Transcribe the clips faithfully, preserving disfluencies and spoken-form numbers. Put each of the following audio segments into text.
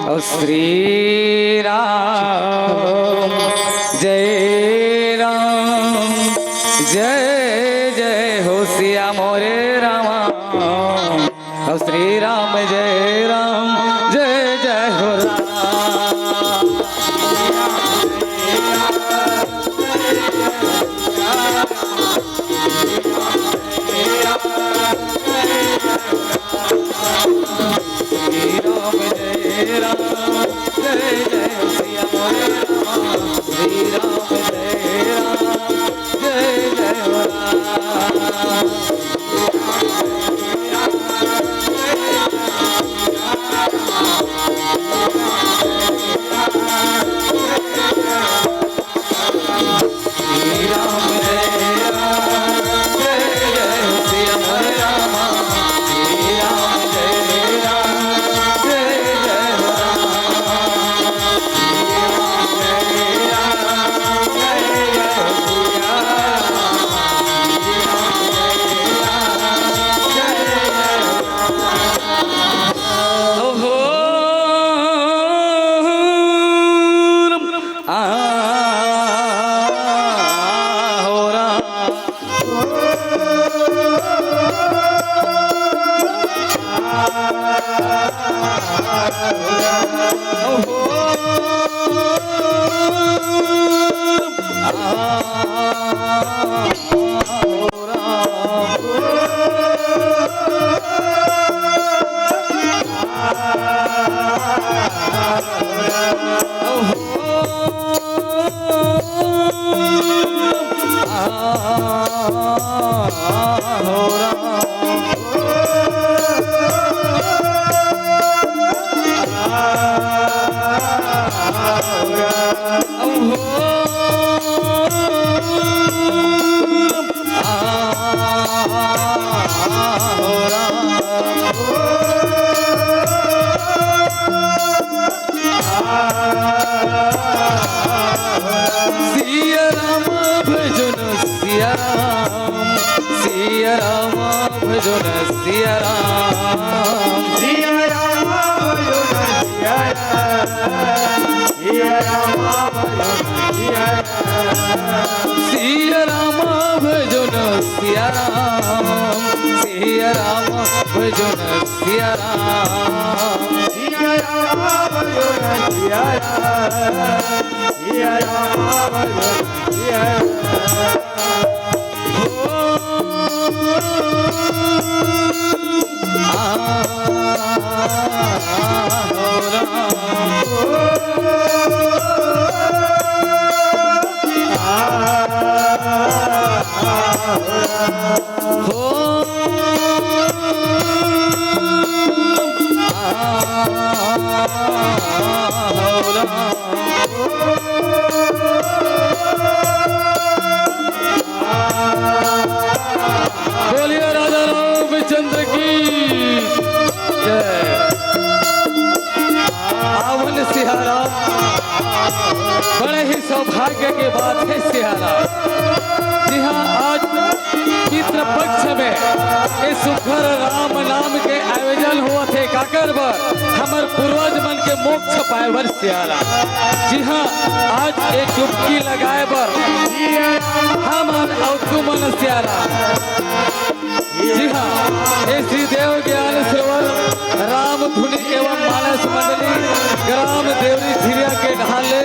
श्री राम, जय राम, जय जय हो सिया मोरे रामा। श्री राम, जय राम, जय जय हो राम। श्री राम, जय राम, जय जय सिया मोरे राम। श्री राम, जय राम, जय जय हो राम। सिया राम भजो न सिया राम, सिया राम भजो न सिया राम। सिया राम भजो न सिया राम, सिया राम भजो न सिया राम। सिया राम भजो न सिया राम, सिया राम भजो न सिया राम। सिया राम भजो न सिया राम, सिया राम भजो न सिया राम। बोलिए राजा रामचंद्र की जय। आवन सिया राम, बड़े ही सौभाग्य की बात है सिया राम। जी हाँ, आज पितृपक्ष में इस सुघर राम नाम के आयोजन होवत हे काकर बर, हमर पूर्वज मन के मोक्ष पाए बर सिया राम। जी हाँ, आज एक डुबकी लगाए बर हमन अउ तुमन सिया राम। जी हाँ, ये श्री देव ज्ञान सरोवर राम धुनी एवं मानस मंडली ग्राम देवरी झिरिया के ढाले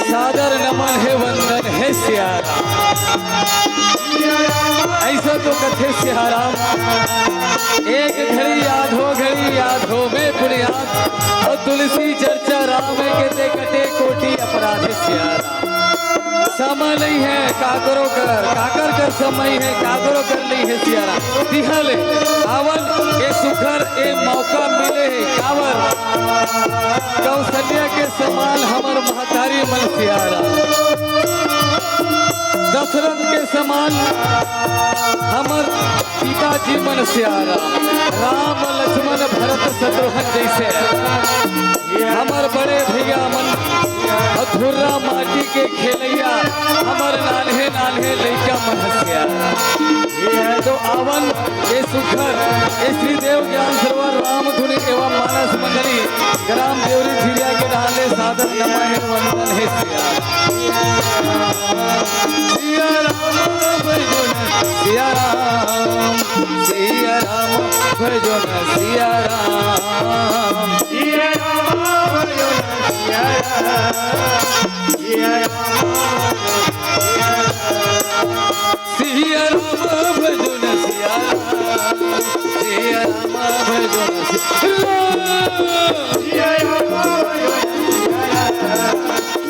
सादर नमन हे, वंदन हे सिया राम। ऐसा तो कथे सिया राम, एक घड़ी याद हो, घड़ी याद हो में पुनियाद, अउ तुलसी चर्चा राम के ते कटे कोटि अपराध सिया राम। समय नहीं है काकरो कर, काकर कर समय है, काकरो कर नहीं है सिया राम। तिहा ले आवन ए सुघर ए मौका मिले है काबर, कौशल्या के समान हमर महतारी मन सिया राम। दशरथ के समान हमर पिताजी मन सियाराम, राम लक्ष्मण भरत शत्रुघ्न जैसे हमर बड़े भैया मन अधुर्रा माटी के खेलैया हमर नान्हे नान्हे लइका मन हसिया। तो आवन ए सुघर ए श्री देव ज्ञान सरोवर राम धुनी एवं मानस मंडली ग्राम देवरी झिरिया के डाले सादर नमन हे वंदन हे सिया। सिया राम भजन सिया राम, सिया राम भजन सिया राम। सिया राम भजन सिया राम, सिया राम भजन सिया राम। सिया राम भजन सिया राम, सिया राम भजन सिया राम। सिया राम भजन सिया राम, सिया राम भजन सिया राम, सिया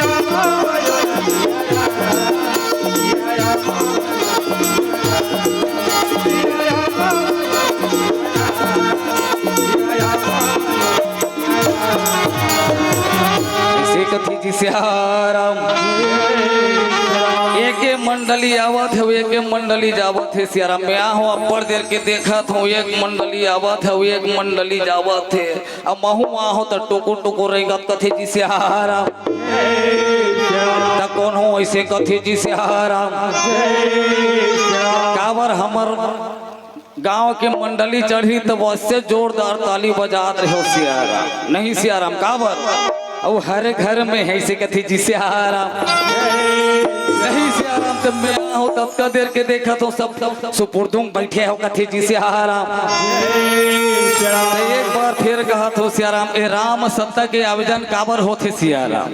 राम भजन सिया राम, सिया राम भजन सिया राम, सिया राम भजन सिया राम। इसे कथी जी सियाराम। एके मंडली आवत हे, एके मंडली जावत हे सियाराम। मैं आहूँ अब्बड़ देर के देखत हूँ, एक मंडली आवत हे, एक मंडली जावत हे। अब महूँ आहूँ त टुकुर टुकुर रेंगत कथे जी सियाराम। त कोनो अइसे कथे जी सियाराम। काबर हमर गांव के मंडली चढ़ही तब अइसे जोरदार ताली बजात रहे सियाराम। नहीं सियाराम, काबर? अउ हर घर में हे अइसे कथे जी सियाराम। नहीं सियाराम, त मैं आहूँ ततका देर के देखत हूँ सब, सब सुपुरदुम बइठे हो कथे जी सियाराम। त एक बार फेर कहत हूँ सियाराम, ए राम सत्ता के आयोजन काबर होथे सियाराम?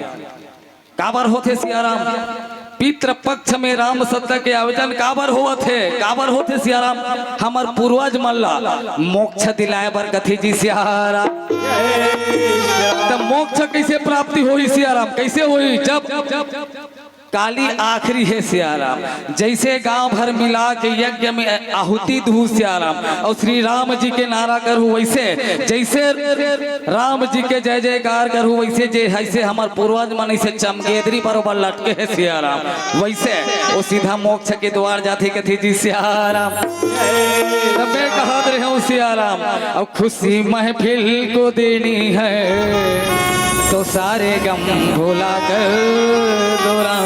काबर होथे सियाराम? पितृ पक्ष में राम सत्ता के आयोजन काबर होवत हे? काबर होथे सियाराम? हमर पूर्वज मन ला मोक्ष दिलाए बर कथे जी सियाराम। त मोक्ष कइसे प्राप्ति होही सियाराम? कइसे होही? जब काली आखिरी हे सियाराम, जइसे गांव भर मिला के यज्ञ में आहुति दूहू सियाराम, अउ श्री राम जी के नारा करहू वइसे, जइसे राम जी के जय जयकार करहू वइसे, जे अइसे हमर पूर्वज मन अइसे चमगेदरी बरोबर लटके हे सियाराम, वइसे ओ सीधा मोक्ष के द्वार जाथे कथे जी सियाराम। त मैं कहत रहेंव सियाराम, अउ खुशी महफिल को देनी है तो सारे गम भुला कर दो राम।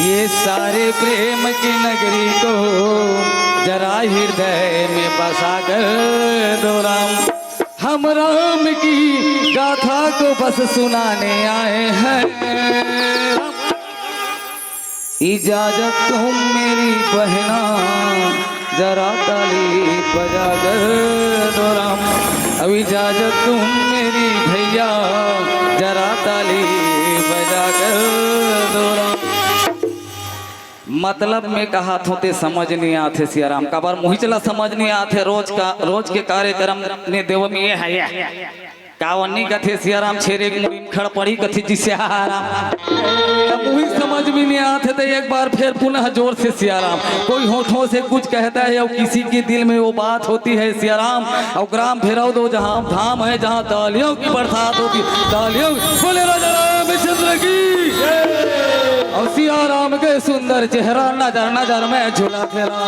ये सारे प्रेम की नगरी को जरा हृदय में बसा कर दो राम। हम राम की गाथा को बस सुनाने आए हैं। इजाजत तुम मेरी बहना, जरा ताली बजा कर दो राम। अब इजाजत तुम मेरी भैया, जरा ताली बजा कर दो राम। मतलब मैं कहत हूँ ते समझ नहीं आथे सियाराम, काबर मुहिच ला समझ नहीं आथे। रोज का, रोज के कार्यक्रम ने देव में ये है, ये। कावन नहीं कथे सियाराम, छेरे के मुड़ी में खड़ पड़ी कथे जी सियाराम। तब वही समझ में नहीं आथे, तो एक बार फिर पुनः जोर से सियाराम। कोई होठों से कुछ कहता है और किसी के दिल में वो बात होती है सियाराम। और ग्राम भैरव दो जहाँ धाम है, जहाँ तालियों की बरसात होती, तालियों। बोले राजा रामचंद्र की। और सियाराम के सुंदर चेहरा नजर नजर में झूला खेला।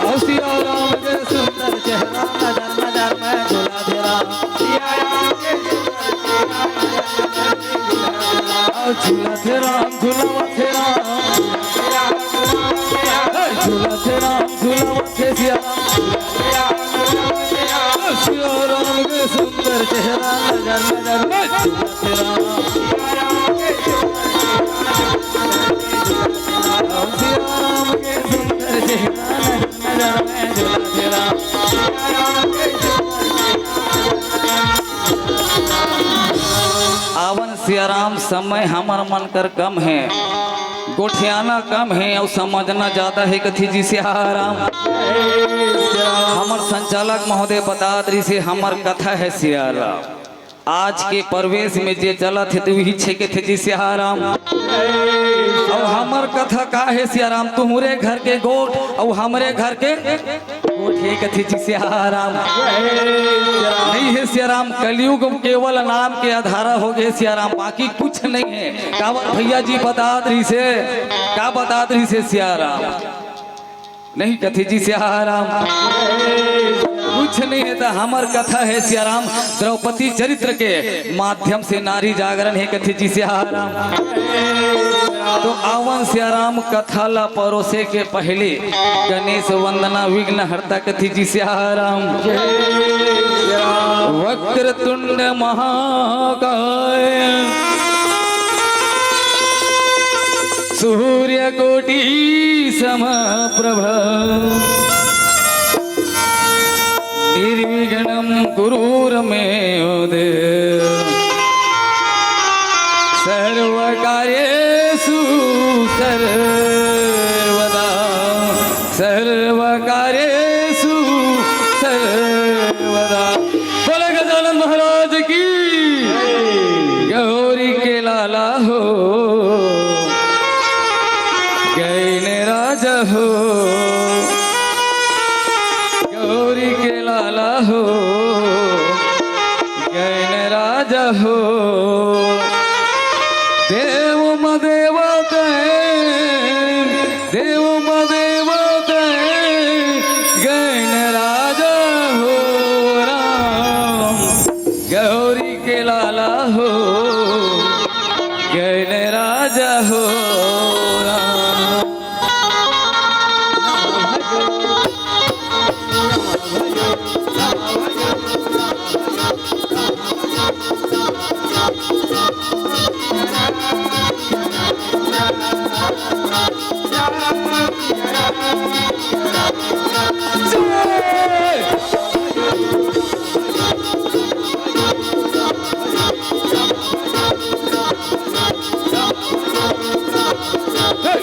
और सिया राम के सुंदर चेहरा नजर नजर में झूला दे राम। और झूला दे राम, झूला दे राम। झूला दे राम, झूला दे सिया राम। सिया राम के सुंदर चेहरा नजर नजर में झूला दे राम। राम सिया राम के सुंदर चेहरा नजर नजर में झूला दे राम। आवन सिया राम, समय हमर मन कर कम है, गोठियाना कम है और समझना ज्यादा है कथे जी सिया राम। हमर संचालक महोदय बतात रहिसे हमर कथा है सिया राम। आज के प्रवेश में जे चलत हे, तो वही छेके थे जी सिया राम। अउ हमर कथा का हे सियाराम, तुहरे घर के गोठ अउ हमरे घर के गोठ हे कथे जी सियाराम। नहीं हे सियाराम, कलयुग केवल नाम के अधारा हो गे सियाराम, बाकी कुछ नहीं हे। काबर भैया जी बतात रहिसे, का बतात रहिसे सियाराम? नहीं कथे जी सियाराम, कुछ नहीं हे। त हमर कथा हे सियाराम, द्रौपदी चरित्र के माध्यम से नारी जागरण हे कथे जी सियाराम। तो आवन सियाराम, कथा ला परोसे के पहले गणेश वंदना विघ्न हरता कथे जी सियाराम। वक्रतुंड महाकाय सूर्यकोटि समप्रभ निर्विघ्नं कुरु मे देव सर्वकार्येषु सर्वदा सर्वकार्येषु सर्वदा। बोले गजानन महाराज की। गौरी के लाला हो गए ने राजा हो, गौरी के लाला हो गए ने राजा हो। देव म देव तैं, देव म देव तैं गए ने राजा हो राम। गौरी के लाला हो गए ने राजा हो राम।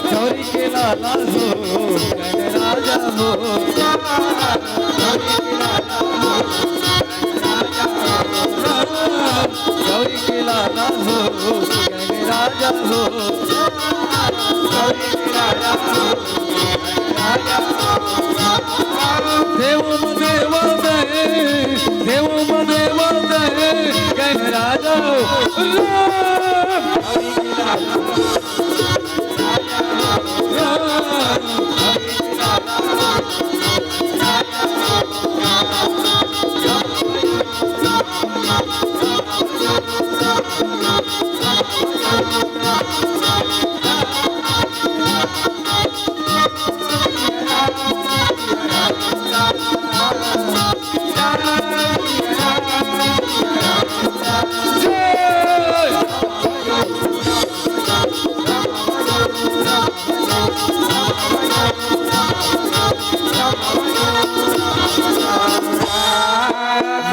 गौरी के लाला हो गए राजा हो, गौरी के लाला हो गए राजा हो, गौरी के लाला हो। देव म देव तैं, देव म देव तैं गए राजा हो। राम। राम।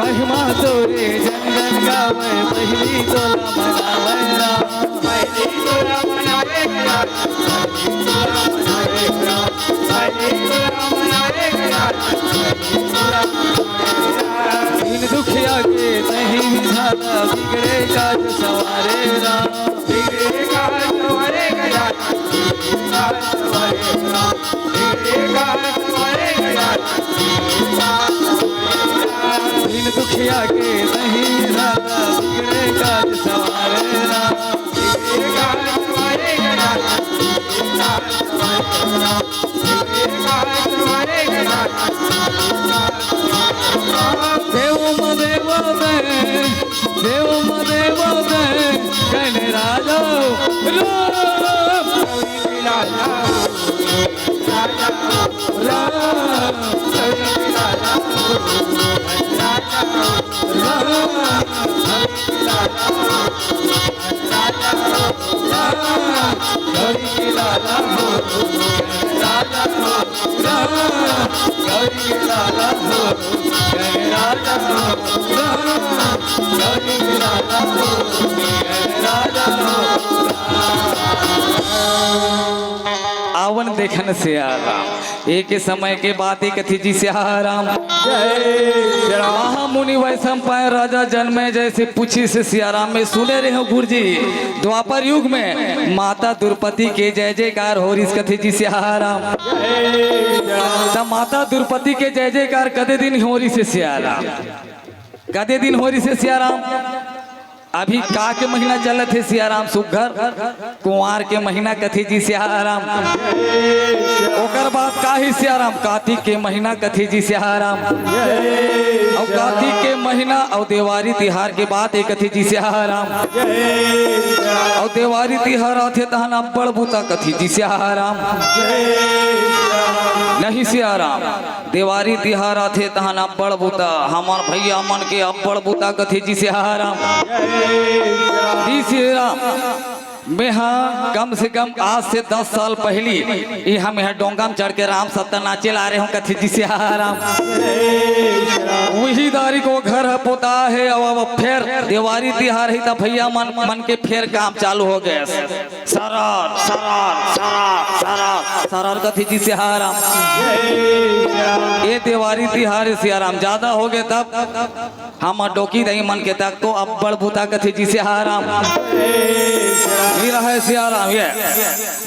महिमा तोरे जन जन गावै, पहिली तोला मनावै राम। पहिली तोला मनावै राम। पहिली तोला मनावै राम। पहिली तोला मनावै राम। पहिली तोला मनावै राम। दीन दुखिया के तहीं विधाता, बिगड़े काज संवारे राम। बिगड़े काज संवारे राम। दीन दुखिया के तहीं विधाता, बिगड़े काज संवारे राम। देव म देव तैं, देव म देव तैं, गए ने राजा हो राम। राम। राम। अवन देखन सियाराम। एक समय के बात एक कथे जी सियाराम। जय सिया राम। महामुनि वै सम पाए राजा जनमेजय से पूछिस सियाराम में सुने रहे हो गुरुजी, द्वापर युग में माता द्रौपदी के जय जयकार हो रिस कथे जी सियाराम। जय सिया राम। त माता द्रौपदी के जय जयकार कदे दिन हो रिस सियाराम? कदे दिन हो रिस सियाराम? अभी का के महीना चलत हे सियाराम? सुग्घर कुंवार के महीना कथे जी सियाराम। ओकर बाद का ही सियाराम? कातिक के महीना कथे जी सियाराम। अउ कातिक के महीना अउ देवारी तिहार के बात ए कथे जी सियाराम। अउ देवारी तिहार आथे तहन अब्बड़ बुता कथे जी सियाराम। नहीं सियाराम, देवारी तिहार आथे तहन अब्बड़ बुता, हमर भैया मन के अब्बड़ बुता कथे जी सियाराम। जी सियाराम। मेहा कम से कम आज से दस साल पहली इहा मेहा डोंगा में चढ़ के राम सत्ता नाचे ला रहे हो कथे जी सियाराम। उही दारी को घर ह पोता हे, अब, अब फेर देवारी तिहार हे त भैया मन, मन के फेर काम चालू हो गए। सरार, सरार, सरार, सरार, सरार कथे जी सियाराम। ए देवारी तिहार हे सियाराम, ज्यादा हो गए तब हमर डोकी दई मन के तक तो अब्बड़ बुता कथे जी सियाराम। हीरा हे सियाराम, ये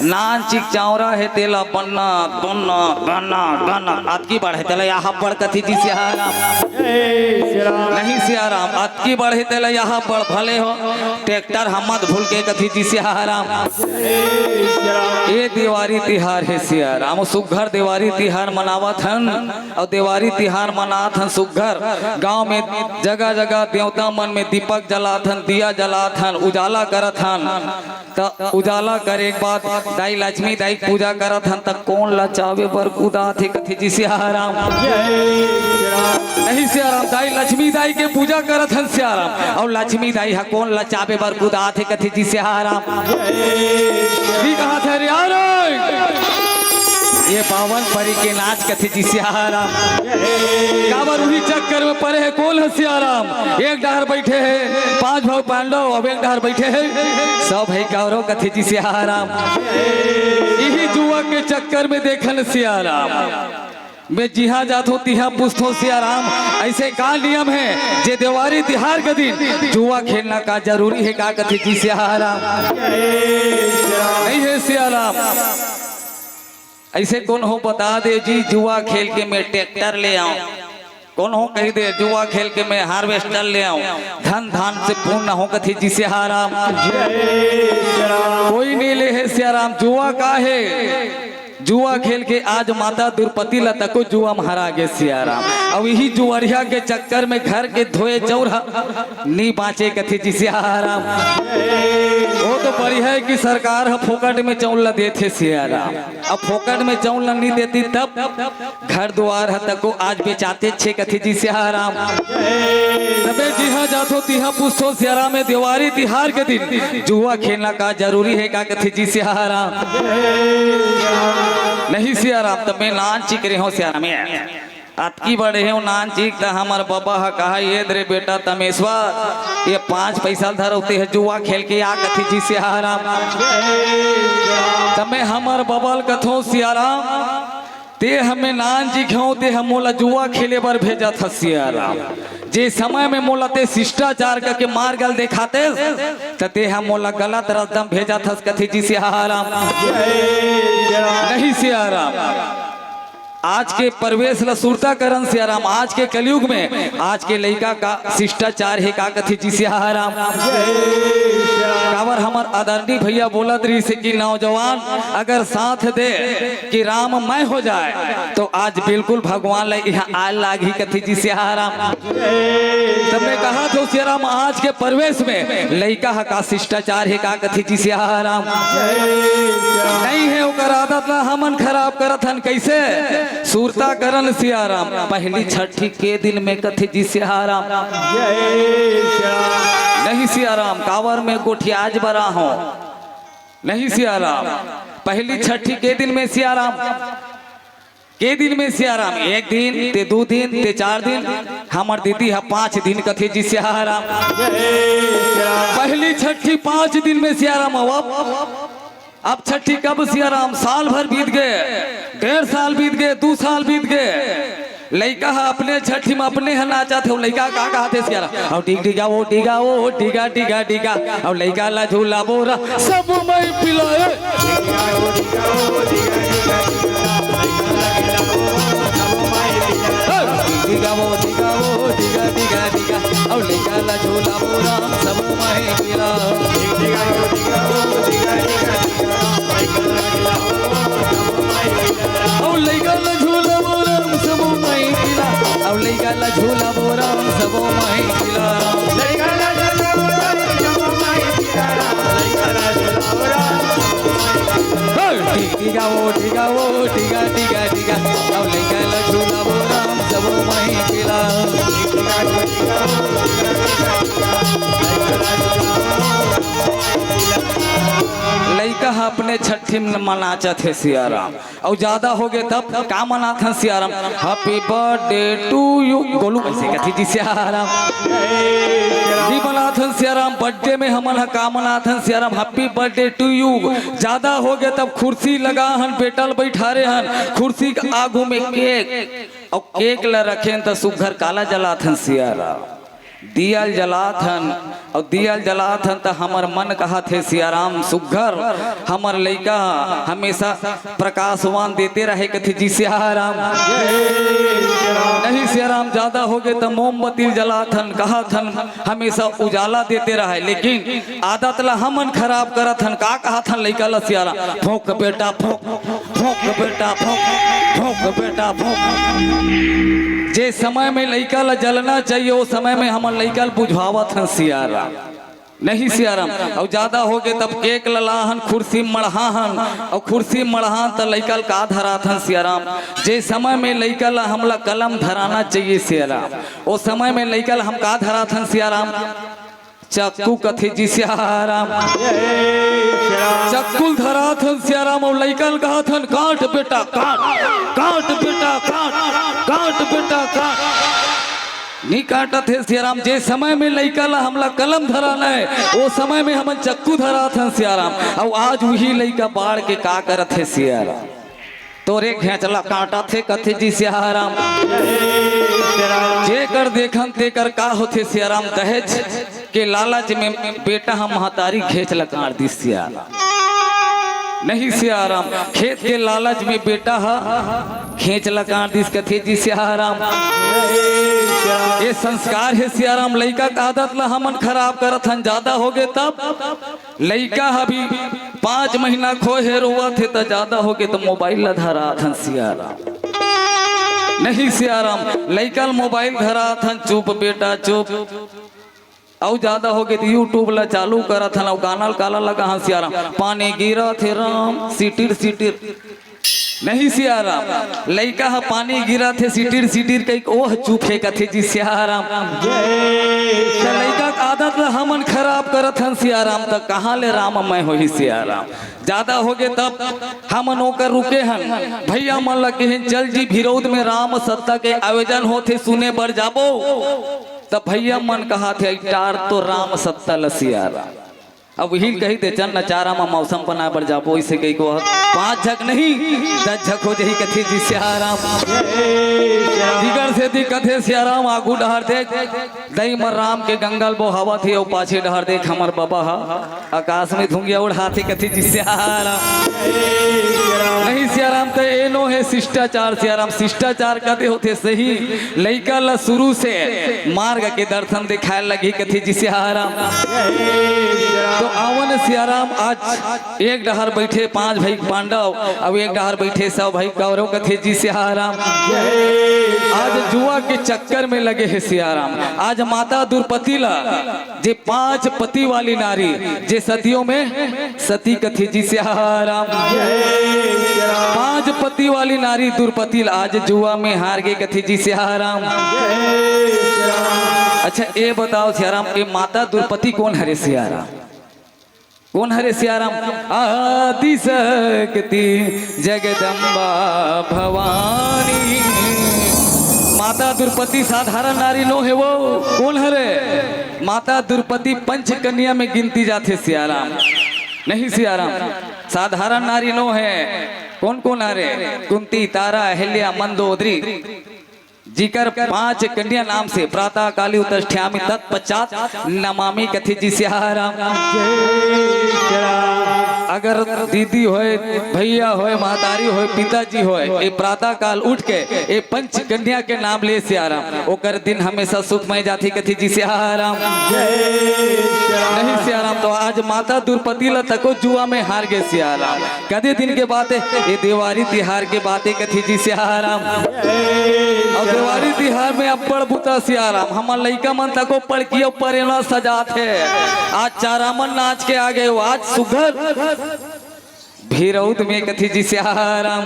नान चिक चावरा हे तेला बन्ना, बन्ना, बन्ना, बन्ना, अतकी बढ़े तेला यहाँ बड़ कथे जी सियाराम। नहीं सियाराम, अतकी बढ़े तेला यहाँ बड़ भले हो, ट्रैक्टर हम मत भूल के कथे जी सियाराम। ए देवारी तिहार हे सियाराम, सुग्घर देवारी तिहार मनावत हन। अउ देवारी तिहार मनात हन सुग्घर, गांव में जगह-जगह देवता मन में दीपक जलात हन, दिया जलात हन, उजाला करत हन। त उजाला करे के बाद दाई लक्ष्मी दाई के पूजा करत हन, त कोन लचावे बर कुदात हे कथे जी सियाराम। जय सिया राम। नहीं सियाराम, दाई लक्ष्मी दाई के पूजा करत हन सियाराम, अउ लक्ष्मी दाई ह कोन लचावे बर कुदात हे कथे जी सियाराम। जय सिया राम। भी कहा था रे, आ रे। ये बावन परी के नाच कथे जी सियाराम। काबर उही चक्कर में परे हे कोन ह सियाराम। एक डहर बैठे हे पांच भाव पांडव, अब एक डहर बैठे हे सब हे कौरव कथे जी सियाराम। इही जुआ के चक्कर में देखन सियाराम। मैं जिहां जाथों तिहां पूछथों सियाराम, ऐसे का नियम हे जे देवारी तिहार के दिन जुआ खेलना का जरूरी हे का कथे जी सियाराम। नहीं हे सियाराम। ऐसे कोन हो बता दे जी, जुआ खेल के मैं ट्रैक्टर ले आऊं, कोन हो कही दे जुआ खेल के मैं हार्वेस्टर ले आऊं, धन धान से पूर्ण हो कथे जी सियाराम। कोई नहीं ले हे सियाराम, जुआ का हे? जुआ खेल के आज माता द्रौपदी ला तको जुआ म हरा गे सियाराम। अउ इही जुआरिया के चक्कर में घर के धोए चौर ह नी बांचे कथे जी सियाराम। वो तो बढ़िया हे कि सरकार ह फोकट में चौल ला देथे सियाराम। अब फोकट में चौल ला नी देती तब घर दुआर ह तको आज बेचाते छे कथे जी सियाराम। तबे जिहां जाथों तिहां पूछथों सियाराम, ए देवारी तिहार के दिन जुआ खेलना का जरूरी हे का कथे जी सियाराम। नहीं सियाराम, त मैं नान चिक रहे हों सियाराम, ए अतकी बड़े हों नान चिक, त हमर बबा ह कहा, ए दे रे बेटा तमेश्वर, ए पांच पैसा ल धर अउ ते ह जुआ खेल के आ कथे जी सियाराम। त मैं हमर बबा ल कथों सियाराम, ते ह मैं नान चिक हों, ते ह मोला जुआ खेले बर भेजत हस सियाराम। जे समय में मोला ते शिष्टाचार करके मार्ग ल देखातेस, त ते ह मोला गलत रस्ता म भेजत हस कथे जी सियाराम। नहीं सियाराम, आज के प्रवेश ल सुरता करन सियाराम, आज के कलयुग में आज के लइका का शिष्टाचार हे का कथे जी सियाराम। काबर हमर आदरणीय भैया बोलत रहिस हे कि नौजवान अगर साथ दे कि राम मैं हो जाए, तो आज बिल्कुल भगवान ल इहां आए लागही कथे जी सियाराम। त मैं कहत हों सियाराम, आज के प्रवेश में लइका ह का शिष्टाचार हे का कथे जी सियाराम। नहीं हे, ओकर आदत ला हमन खराब करत हन। कैसे? सुरता करन सियाराम, पहली छठी के दिन में कथे जी सियाराम। नहीं सियाराम, काबर में गोठियाज बरा हों। नहीं सियाराम, पहली छठी के दिन में सियाराम, के दिन में सियाराम, एक दिन, ते दू दिन, ते चार दिन, हमर दीदी ह पांच दिन कथे जी सियाराम। पहली छठी पांच दिन में सियाराम, अब अब छट्ठी कब सियाराम? साल भर बीत गए, डेढ़ साल बीत गए, दू साल बीत गए। लइका ह अपने छट्ठी में अपने ह नाचत हे। लइका का कहत हे सियाराम? अउ डिग डिगा ओ डिगा ओ डिगा डिगा डिगा। अउ लइका ला झूला बोरा सब मैं पिलाए। डिग डिगा ओ डिगा ओ डिगा डिगा डिगा। अउ लइका ला झूला बोरा सब मैं पिला। अउ लइका ला झूला बोरा सबो माई पिला। अउ लइका ला झूला बोरा सबो माई पिला। हे, टिक टिका ओ टिका ओ टिका टिका टिका। अउ लइका ला झूला बोरा सबो माई पिला। लइका ह अपने छट्ठी म मनाचत हे सियाराम। अउ जादा होगे तब का मनाथन Siyaram? Happy birthday to you। Golu कइसे कथे जी सियाराम? जी मनाथन सियाराम, birthday में हमन ह का मनाथन Siyaram? Happy birthday to you। जादा होगे तब खुर्सी लगा हन, बेटा ल बइठारे हन, खुर्सी के आगू में cake, अउ cake ल रखेन त सुग्घर काला जलाथन सियाराम? दिया ल जलात हन, अउ दिया ल जलात हन, त हमर मन कहत हे, सियाराम सुग्घर, हमर लइका हमेशा प्रकाशवान देते रहे, कथे जी सियाराम। नहीं सियाराम, जादा होगे त मोमबत्ती ल जलात हन, कहत हन, हमेशा उजाला देते रहे, लेकिन आदत ला हमन खराब करत हन। का कहत हन लइका ला सियाराम? फोंक बेटा फोंक, फोंक बेटा फोंक, फोंक बेटा फोंक। जे समय में लइका ला जलना चाहिए, ओ समय में हमन लइका ला बुझावत हन सियाराम। नहीं सियाराम, अउ जादा होगे तब cake ला लाहन, खुर्सी मढ़ाहन, अउ खुर्सी मढ़ाहन त लइका ला का धराथन सियाराम? जे समय में लइका ला हमला कलम धराना चाहिए सियाराम, ओ समय में लइका ला हम का धराथन सियाराम? चक्कू कथे जी सियाराम। चक्कू ल धराथन सियाराम, अउ लइका ल कहथन, "काट बेटा, काट, काट बेटा, काट, काट बेटा, काट।" नी काटत हे सियाराम, जे समय में लइका ल हमला कलम धराना हे, ओ समय में हमन चक्कू धराथन सियाराम, अउ आज उही लइका बाढ़ के का करत हे सियाराम? तोरे घेंच ला काटत हे, कथे जी सियाराम। जेकर देखन तेकर का होथे सियाराम, दहेज के लालच में बेटा ह महतारी घेंच ला काट दिस सियाराम। नहीं सियाराम, खेत के लालच में बेटा ह घेंच ला काट दिस, कथे जी सियाराम। ये संस्कार हे सियाराम, लइका के आदत ला हमन खराब करत हन, जादा होगे तब। लइका ह अभी पाँच महीना खोहे रोवत हे, त जादा होगे त मोबाइल ला धराथन सियाराम। नहीं सियाराम, लइका ल मोबाइल धराथन, "चुप बेटा चुप।" अउ जादा होगे त YouTube ला चालू करथन, अउ गाना ल काला लगाहन सियाराम, "पानी गिरत हे राम, सिटिर सिटिर।" नहीं सियाराम, लइका ह पानी गिरत हे सिटिर सिटिर कहिके ओह चुप हे, कथे जी सियाराम। त लइका के आदत ल हमन खराब करत हन सियाराम, त कहाँ ले राममय होही सियाराम? जादा होगे तब हमन ओकर रुके हन, भइया मन ल केहेन, "चल जी भिरौद में राम सत्ता के आयोजन होथे, सुने बर जाबो।" त भइया मन कहत हे, "टार तो राम सत्ता ल सियाराम।" अब उही ल कही दे, "चल न चारा म मौसम बनाए बर जाबो," अइसे कहिके पाँच झक नहीं, दस झक हो जाही, कथे जी सियाराम। दिगर से दिक्कत हे सियाराम, आगू डहर देख, दई म राम के गंगा ल बोहावत हे, अउ पाछे डहर देख, हमर बबा ह आकाश में धुंगिया उड़ाथे, कथे जी सियाराम। नहीं सियाराम, त ए नो हे शिष्टाचार सियाराम, शिष्टाचार कथे होथे सही, लइका ल शुरू से मार्ग के दर्शन दिखाए लगही, कथे जी सियाराम। तो आवन सियाराम, आज एक डहर बइठे पांच भाई पांडव, अउ एक डहर बइठे सौ भाई कौरव, कथे जी सियाराम। आज जुआ के चक्कर में लगे हे सियाराम। आज माता दुर्पति ला, जे पांच पति वाली नारी, जे सतियों में सती कथे जी सियाराम। पांच पति वाली नारी दुर्पति ला, आज जुआ में हार गे कथे जी सियाराम। अच्छा, ये बताओ सियाराम, ये माता दुर्पति कोन हरे सियाराम? कोन हरे सियाराम? आदि शक्ति जगदम्बा भवानी। माता दुर्पति साधारण नारी नो हे वो। कोन हरे? माता दुर्पति पंच कन्या में गिनती जाथे सियाराम। नहीं सियाराम, साधारण नारी नो है। कोन कोन हरे? कुंती, तारा, अहिल्या, मंदोदरी, जिकर पांच कन्या नाम से प्रातः काली उत्तिष्ठामि तत्पश्चात नमामि कथे जी सियाराम। अगर दीदी होय, भैया होय, महतारी होय, पिताजी होय, ए प्रातः काल उठ के ए पंच कन्या के नाम ले सियाराम, ओकर दिन हमेशा सुखमय जाथे कथे जी सियाराम। नहीं सियाराम, तो आज माता दुर्पति ला तको जुआ में हार गे सियाराम। कदे दिन के बात हे, ए देवारी तिहार के बात हे कथे जी सियाराम। अउ देवारी तिहार में अब्बड़ बुता सियाराम, हमर लइका मन तको पड़की अउ परेना सजात हे। आज चारामन नाच के आ गे, आज सुघर भीरौत में कथे जी सियाराम।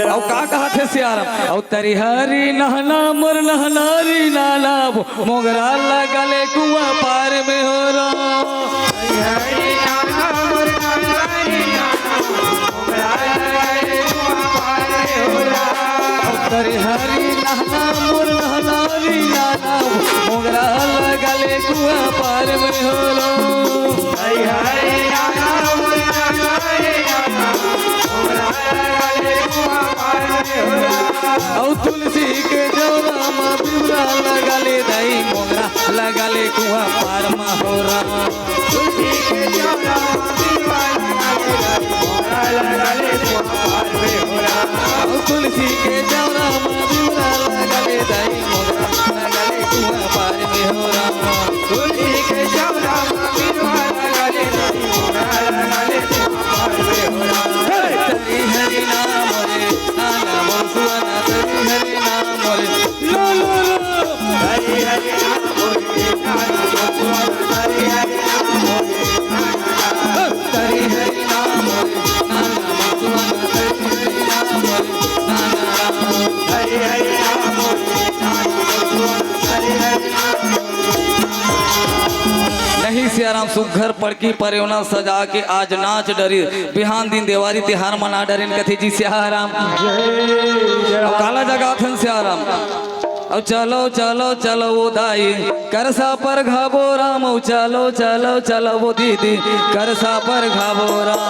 अउ का कहत हे सियाराम? अउ तरिहरी नहना मोर नहनारी नाना, मोंगरा लगा ले कुआं पार में हो राम। तरिहरी नहना मोर नहनारी नाना, मोंगरा लगा ले कुआं पार में हो राम। अउ तुलसी के जौरा मा बिबरा लगा ले दाई, मोंगरा लगा ले कुआं पार मा हो राम। तुलसी के जौरा मा बिबरा लगा ले दाई, मोंगरा लगा ले कुआं पार में हो राम। अउ तुलसी के जौरा मा बिबरा लगा ले दाई, मोंगरा लगा ले कुआं पार में हो राम। तुलसी के जौरा मा बिबरा लगा ले दाई, मोंगरा लगा ले कुआं पार में हो राम। हरि हरि नाम रे, नाना मोर सुअना, हरि हरि नाम रे, लो लो लो। हरि हरि नाम रे, नाना मोर सुअना, हरि हरि नाम रे, नाना। हरि हरि नाम रे, नाना मोर सुअना, हरि हरि नाम रे, नाना। हरि हरि नाम रे, नाना मोर सुअना, हरि हरि नाम रे। नहीं सियाराम, सुघर पड़की परेवना सजा के आज नाच डरी, बिहान दिन देवारी तिहार मना डरेन कथे जी सियाराम। अउ काला जगाथन सियाराम। अउ चलो चलो चलो वो दाई, करसा पर घाबो राम, अउ चलो चलो चलो वो दीदी, करसा पर घाबो राम।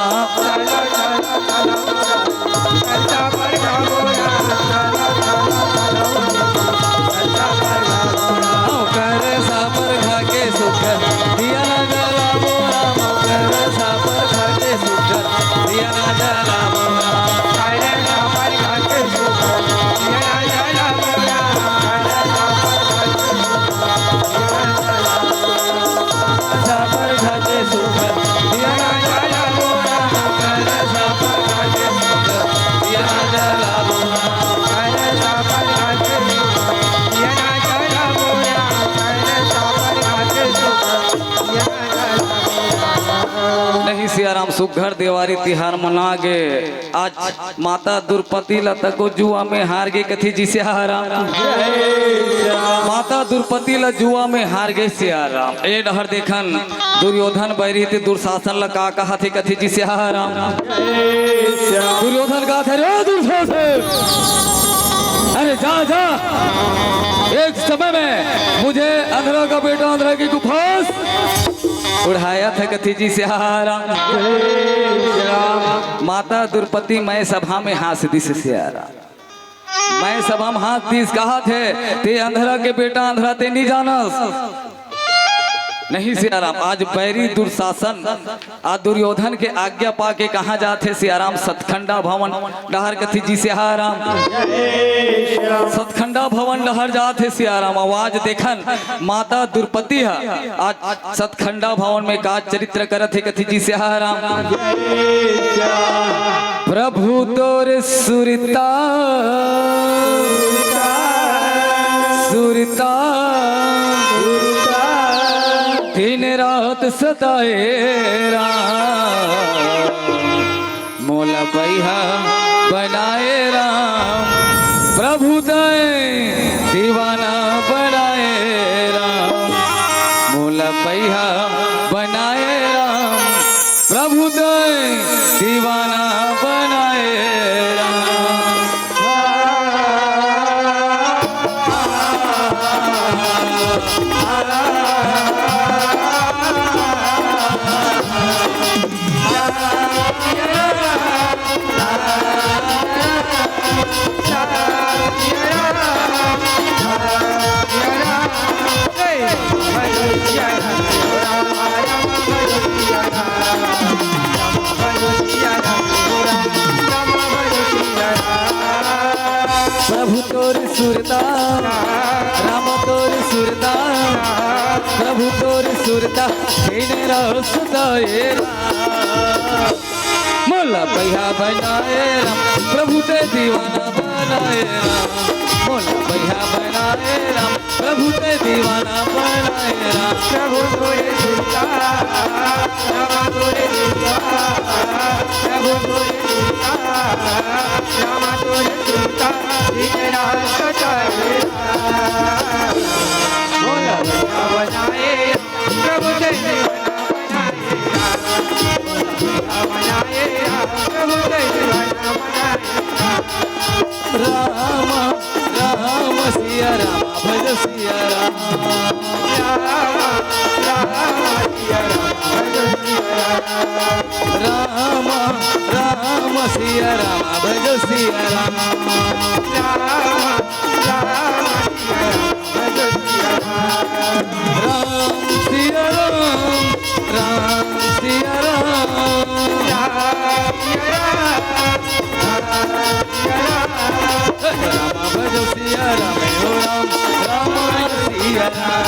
अउ करसा पर घा के सुघर दिया ना जलाबो राम, अउ करसा पर घा के सुघर दिया ना जलाबो राम। नहीं सियाराम, सुघर देवारी तिहार मना गे। आज माता दुर्पति ला तको जुआ में हार गे कथे जी सियाराम। माता दुर्पति ला जुआ में हार गे सियाराम। ए डहर देखन दुर्योधन बैरी ते दुशासन ला का कहत हे कथे जी सियाराम। दुर्योधन कहत हे, रे दुशासन, अरे जा जा, एक समय में मुझे अंधरा का बेटा अंधरा की गुफा उड़ाया था कथे जी सियाराम। माता दुर्पति मैं सभा में हांस दिस सियाराम। मैं सभा में हांस दिस, कहत हे, ते अंधरा के बेटा अंधरा ते नहीं जानस। नहीं सियाराम, आज बैरी दुशासन आ दुर्योधन के आज्ञा पाके कहाँ जात हे सियाराम? सतखंडा भवन डहर कथे जी सियाराम। सतखंडा भवन डहर जात हे सियाराम। अउ आज देखन माता दुर्पति ह आज सतखंडा भवन में का चरित्र करत हे कथे जी सियाराम। प्रभु तोर सुरता, सुरता, दिन रात सताए राम। मोला बैहा बनाए राम, प्रभु तैं दीवाना बनाए राम। मोला बैहा बनाए राम, प्रभु तैं दीवाना बनाए राम। प्रभु तोर सुरता, राम तोर सुरता, प्रभु तोर सुरता, तेने रस दए राम। मोला बइहा बनाए राम, प्रभु ते दीवाना बनाए राम। मोला बइहा बनाए राम, प्रभु ते दीवाना बनाए राम। प्रभु तोरे सुरता, राम तोरे सुरता, प्रभु तोरे सुरता, राम तोरे सुरता, दिन रात चाहे। मोला बइहा बनाए प्रभु ते दीवाना बनाए राम। मोला बइहा बनाए राम, प्रभु ते दीवाना बनाए राम। राम, राम, सिया राम, भज सिया राम। राम, राम, सिया राम, भज सिया राम। राम, राम, सिया राम, भज सिया राम। राम, राम, सिया राम, भज सिया राम। राम सिया राम, राम सिया राम। राम सिया राम, राम सिया राम। राम भजो सिया राम, हो राम, राम सिया राम।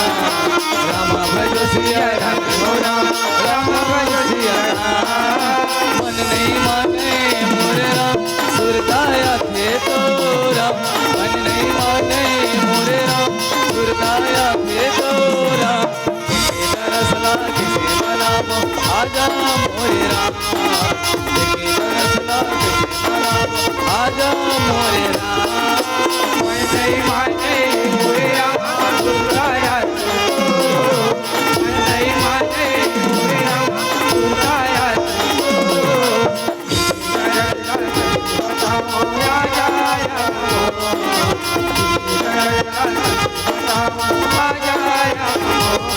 राम भजो सिया राम, हो राम, राम भजो सिया राम। मन नहीं माने मोरे राम, सुरता आथे तो राम। मन नहीं माने मोरे राम, सुरता आथे तो राम। देखे दरस ला कइसे मनावो, आजा मोरे राम। देखे दरस ला कइसे मनावो, आजा मोरे राम। मैं नहीं माने मोरे राम, सुरता आथे तो। मैं नहीं माने मोरे राम, सुरता आथे तो।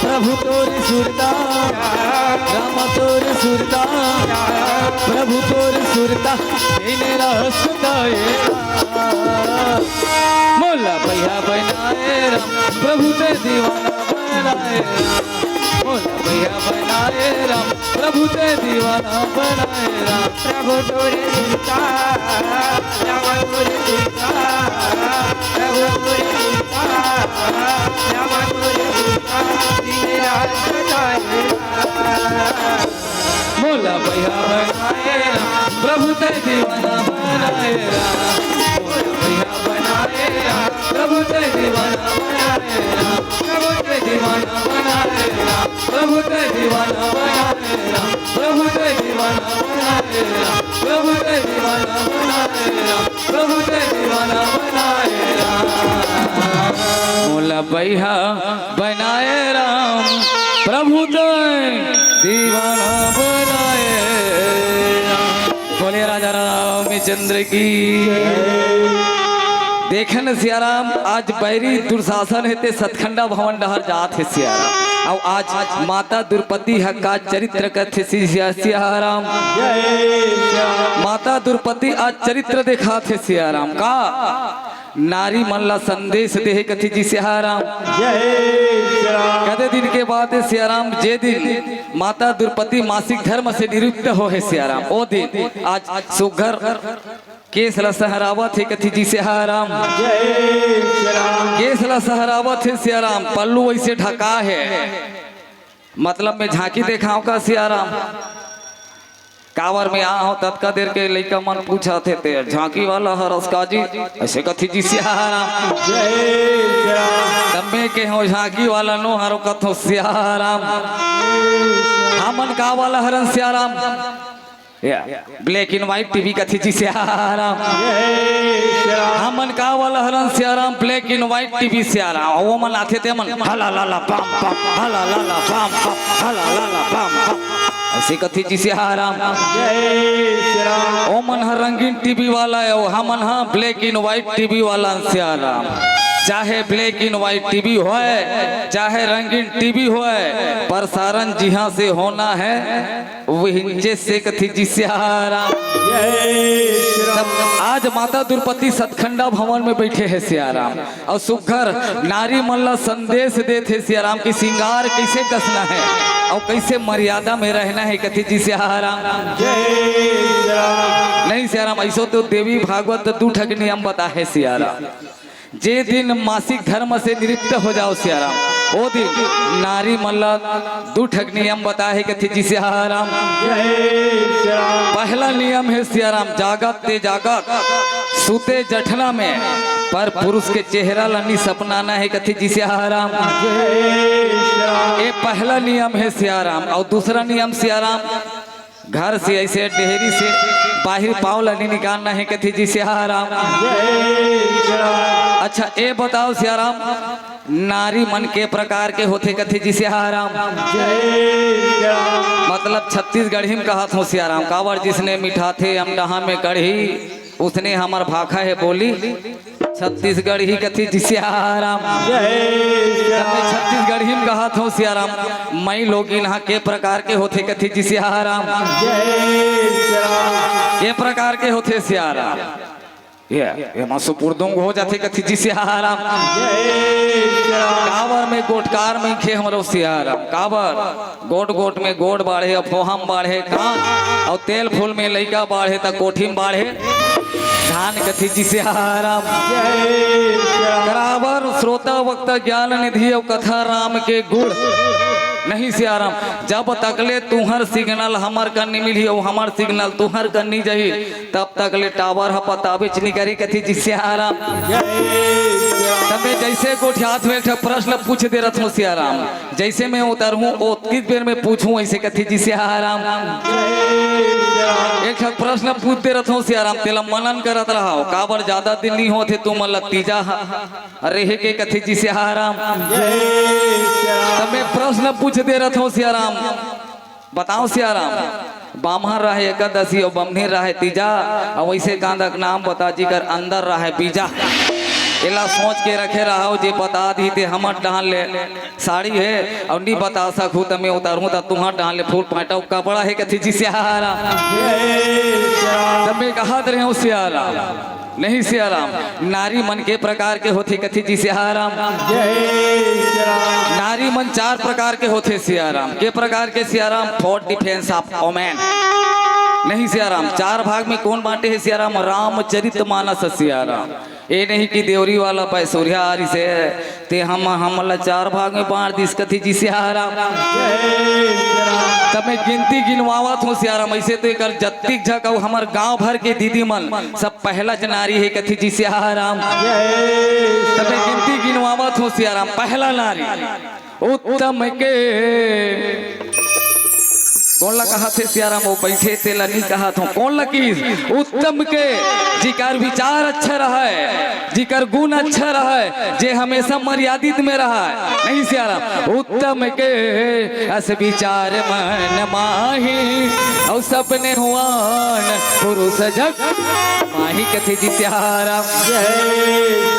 प्रभु तोर सुरता, राम तोर सुरता, प्रभु तोर सुरता, तेने रस दए राम। मोला बइहा बनाए राम, प्रभु ते दीवाना बनाए राम। मोला बइहा बनाए राम, प्रभु ते दीवाना बनाए राम। प्रभु तोरे सुरता, राम तोरे सुरता, प्रभु तोरे सुरता, राम तोरे सुरता, दिन रात चाहे राम। मोला बइहा बनाए राम, प्रभु ते दीवाना बनाए राम। मोला बइहा बनाए राम, प्रभु ते दीवाना बनाए राम। प्रभु ते दीवाना बनाए राम, प्रभु ते दीवाना बनाए राम। प्रभु ते दीवाना बनाए राम, प्रभु ते दीवाना बनाए राम, प्रभु ते दीवाना बनाए राम। मोला बइहा बनाए राम, प्रभु ते दीवाना बनाए राम। बोले राजा रामचंद्र की। देखे न सियाराम, आज बैरी दुशासन हे ते सतखंडा भवन डहर जात हे सियाराम। अउ आज माता दुर्पति ह का चरित्र करथे सिया-, सियाराम। माता दुर्पति आज चरित्र देखात हे सियाराम। का नारी मन ला संदेश देहे कथे जी सियाराम। कते दिन के बात हे सियाराम, जे दिन माता दुर्पति मासिक धर्म से निवृत्त हो हे सियाराम, ओ दिन आज सुघर केस ला सहरावत हे कथे जी सियाराम। केस ला सहरावत हे सियाराम, पल्लू वइसे ढका हे। मतलब मैं झांकी देखाव का सियाराम? काबर मैं आ हव, ततका देर के लइका मन पूछत हे, ते झांकी वाला हरस का जी? अइसे कथे जी सियाराम। तब मैं केहेंव झांकी वाला नो हरंव कथंव सियाराम। हमन का वाला हरन सियाराम? या, black and white टीवी कथे जी सियाराम। हमन का वाला हरन Siyaram, black and white TV Siyaram. अउ ओमन आथे ते मन, हला ला ला पाम पाम, हला ला ला पाम पाम, हला ला ला पाम पाम। अइसे कथे जी सियाराम। ओमन ह रंगीन टीवी वाला हे, अउ हमन ह black and white टीवी वाला सियाराम। चाहे black and white टीवी होय, चाहे रंगीन टीवी होय, प्रसारण जिहां से होना हे, वहिंचे से कथे जी सियाराम। तब आज माता दुर्पति सतखंडा भवन में बइठे हे सियाराम, अउ सुघर नारी मन ला संदेश देत हे सियाराम कि सिंगार कइसे कसना हे। अउ कइसे मर्यादा में रहना हे कथे जी सियाराम। जय सियाराम। नहीं सियाराम, अइसो तो देवी भागवत दू ठक नियम बताहे सियाराम। जे दिन मासिक धर्म से निवृत्त हो जाओ सियाराम, ओ दिन नारी मन ला दू ठक नियम बताहे कथे जी सियाराम। जय सियाराम। पहला नियम हे सियाराम, जागत ते जागत, सुते जठना में, पर पुरुष के चेहरा ला नी सपनाना हे कथे जी सियाराम। जय सियाराम। ये पहला नियम हे सियाराम। अउ दूसरा नियम सियाराम, घर से अइसे डेहरी से बाहिर पाँव ला नी निकालना हे कथे जी सियाराम। जय सियाराम। अच्छा, ये बताओ सियाराम, नारी मन के प्रकार के होथे कथे जी सियाराम। जय सियाराम। मतलब छत्तीसगढ़ी में कहत हों सियाराम, काबर जिसने मिठाथे अमडहा में कढ़ी, उसने हमर भाखा हे बोली छत्तीसगढ़ी कथे जी सियाराम। जय तब मैं सियाराम। छत्तीसगढ़ी में कहत हों सियाराम, मई लोगिन हा के प्रकार के होथे कथे जी सियाराम। जय सियाराम। के प्रकार के होथे सियाराम। ये, ये मासु पुरदुंग हो जाथे कथे जी सियाराम। जय सियाराम। काबर में गोटकार में खे हमरो सियाराम, काबर गोट गोट में गोड़ बाढ़े, अउ फोहम बाढ़े कान, अउ तेल फूल में लइका बाढ़े, त कोठी में बाढ़े धान कथे जी सियाराम। जय सियाराम। करावर श्रोता वक्ता ज्ञान निधि अउ कथा राम के गुण। नहीं सियाराम, जब तक ले तुहर सिग्नल हमर कन्नी मिलही अउ हमर सिग्नल तुहर कन्नी जाही, तब तक ले टावर ह पताबेच नी करी कथे जी सियाराम। जय सियाराम। तब मैं जइसे गोठियात हों एक ठा प्रश्न पूछ दे रथों सियाराम, जइसे मैं उतरहूँ ओतकीच बेर में पूछहूँ अइसे कथे जी सियाराम। जय सियाराम। एक ठा प्रश्न पूछ दे रथों सियाराम, तेला मनन करत रहा, काबर जादा दिन नी होथे तुमन ला तीजा ह रेहे के कथे जी सियाराम। जय सियाराम। तब मैं प्रश्न पूछ दे रथों सियाराम, बताओ सियाराम, बाम्हर राहय एकादशी अउ बम्हनीर राहय तीजा, अउ वइसे कांदा के नाम बता जिकर अंदर राहय बीजा। एला सोच के रखे रहा, जे बता दिही ते हमर डहन ले साड़ी हे, अउ नी बता सकहूँ त मैं उतारहूँ त तुहर डहन ले फूल फाटा अउ कपड़ा हे कथे जी सियाराम। जय सियाराम। तब मैं कहत रहेंव सियाराम। नहीं सियाराम, नारी मन के प्रकार के होथे कथे जी सियाराम। जय सियाराम। नारी मन चार प्रकार के होथे सियाराम। के प्रकार के Siyaram? For defense of women। नहीं सियाराम, चार भाग में कोन बांटे हे सियाराम? रामचरित मानस सियाराम। ए नहीं कि देवरी वाला पैसुरिया आरिस हे, ते हम, हमला चार भाग में बांट दिस कथे जी सियाराम। तब मैं गिनती गिनवावत हों सियाराम, अइसे तो एकर जत्तिक झक अउ हमर गांव भर के दीदी मन सब पहला च नारी हे कथे जी सियाराम। तब मैं गिनती गिनवावत हों सियाराम, पहला नारी उत्तम के कोन ला कहत हे सियाराम? वो बइठे तेला नी कहत हों। कोन ला किहिस? उत्तम के, जिकर विचार अच्छा रहय, जिकर गुण अच्छा रहय, जे हमेशा मर्यादित में रहय। नहीं सियाराम, उत्तम के अस विचार मन माही, अउ सपने हुआन पुरुष जग माही कथे जी सियाराम।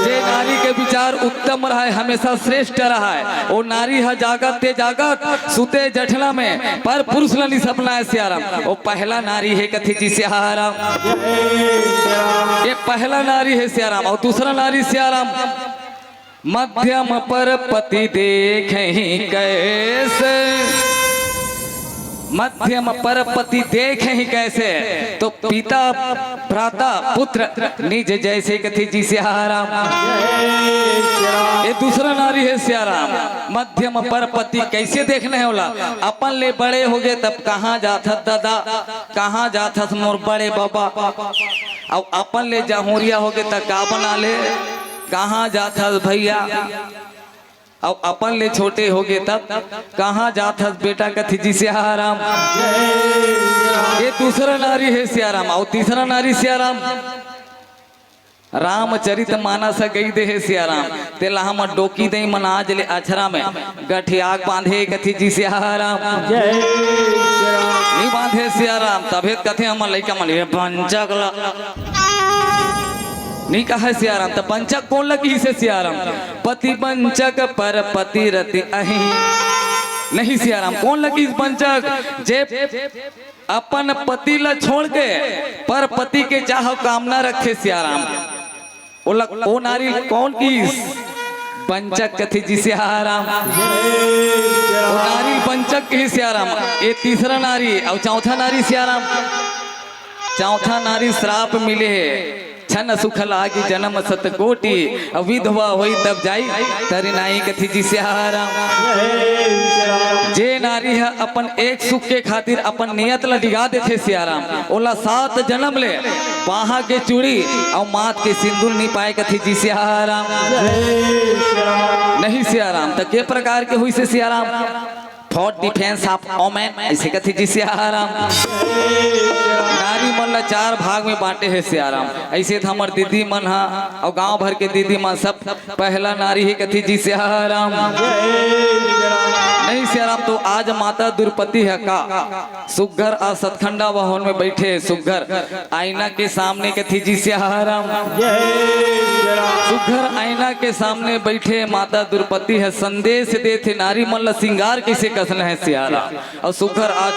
जे नारी के विचार उत्तम रहय, हमेशा श्रेष्ठ रहय, ओ नारी ह जागत ते जागत, सुते जठला में, पर पुरुष ल नी सपनाय सियाराम। ओ पहला नारी हे कथे जी सियाराम। ये पहला नारी हे सियाराम। अउ दूसरा नारी सियाराम, मध्यम पर पति देखहि कैसे, मध्यम पर पति देखहि कैसे, तो पिता भ्राता पुत्र निज जैसे कथे जी सियाराम। ये दूसरा नारी हे सियाराम। मध्यम पर पति कैसे देखना हे ओला? अपन ले बड़े होगे तब कहाँ जाथस दादा, कहाँ जाथस मोर बड़े बाबा? अउ अपन ले जहुरिया होगे त का बना ले, कहाँ जाथस भैया? अउ अपन ले छोटे होगे तब कहाँ जाथस बेटा कथे जी सियाराम। ये दूसरा नारी हे सियाराम। अउ तीसरा नारी सियाराम, रामचरित मानस गई दे हे सियाराम। तेला हमर डोकी दई मन आज ले अछरा में गठियाक बांधे कथे जी सियाराम। जय सियाराम। नी बांधे सियाराम, तभे त कथे हमर लइका मन, "ये बंचक ला।" नी कहे सियाराम, त बंचक कोन ला किहिसे सियाराम? पति बंचक पर पति रति अही। नहीं सियाराम, कोन ला किहिस बंचक? जे अपन पति ला छोड़ के पर पति के चाह कामना रखे सियाराम। ओला, ओ नारी कोन किहिस? पंचक कथे जी सियाराम। वो नारी पंचक कहे सियाराम। ये तीसरा नारी अउ चौथा नारी सियाराम। चौथा नारी श्राप मिले हे, छन सुख लागी जन्म सत कोटि, अउ विधवा होई तब जाई तरी नाई कथे जी सियाराम। जे नारी ह अपन एक सुख के खातिर अपन नियत ला डिगा देथे सियाराम, ओला सात जन्म ले बाहा के चूड़ी अउ माथ के सिंदूर नी पाए कथे जी सियाराम। नहीं सियाराम, त के प्रकार के होइसे Siyaram? For defense of women, ऐसे कथे जी सियाराम। नारी मन ला चार भाग में बांटे हे सियाराम। ऐसे त हमर दीदी मन हा अउ गांव भर के दीदी मन सब पहला नारी हे कथे जी सियाराम। नहीं सियाराम, तो आज माता द्रौपदी ह का सुग्घर आ सतखंडा वाहन में बैठे सुग्घर आईना के सामने कथे जी सियाराम। सुग्घर आईना के सामने बैठे माता द्रौपदी ह संदेश देथे नारी मन ला सिंगार कइसे कसना हे सियाराम। अउ सुग्घर आज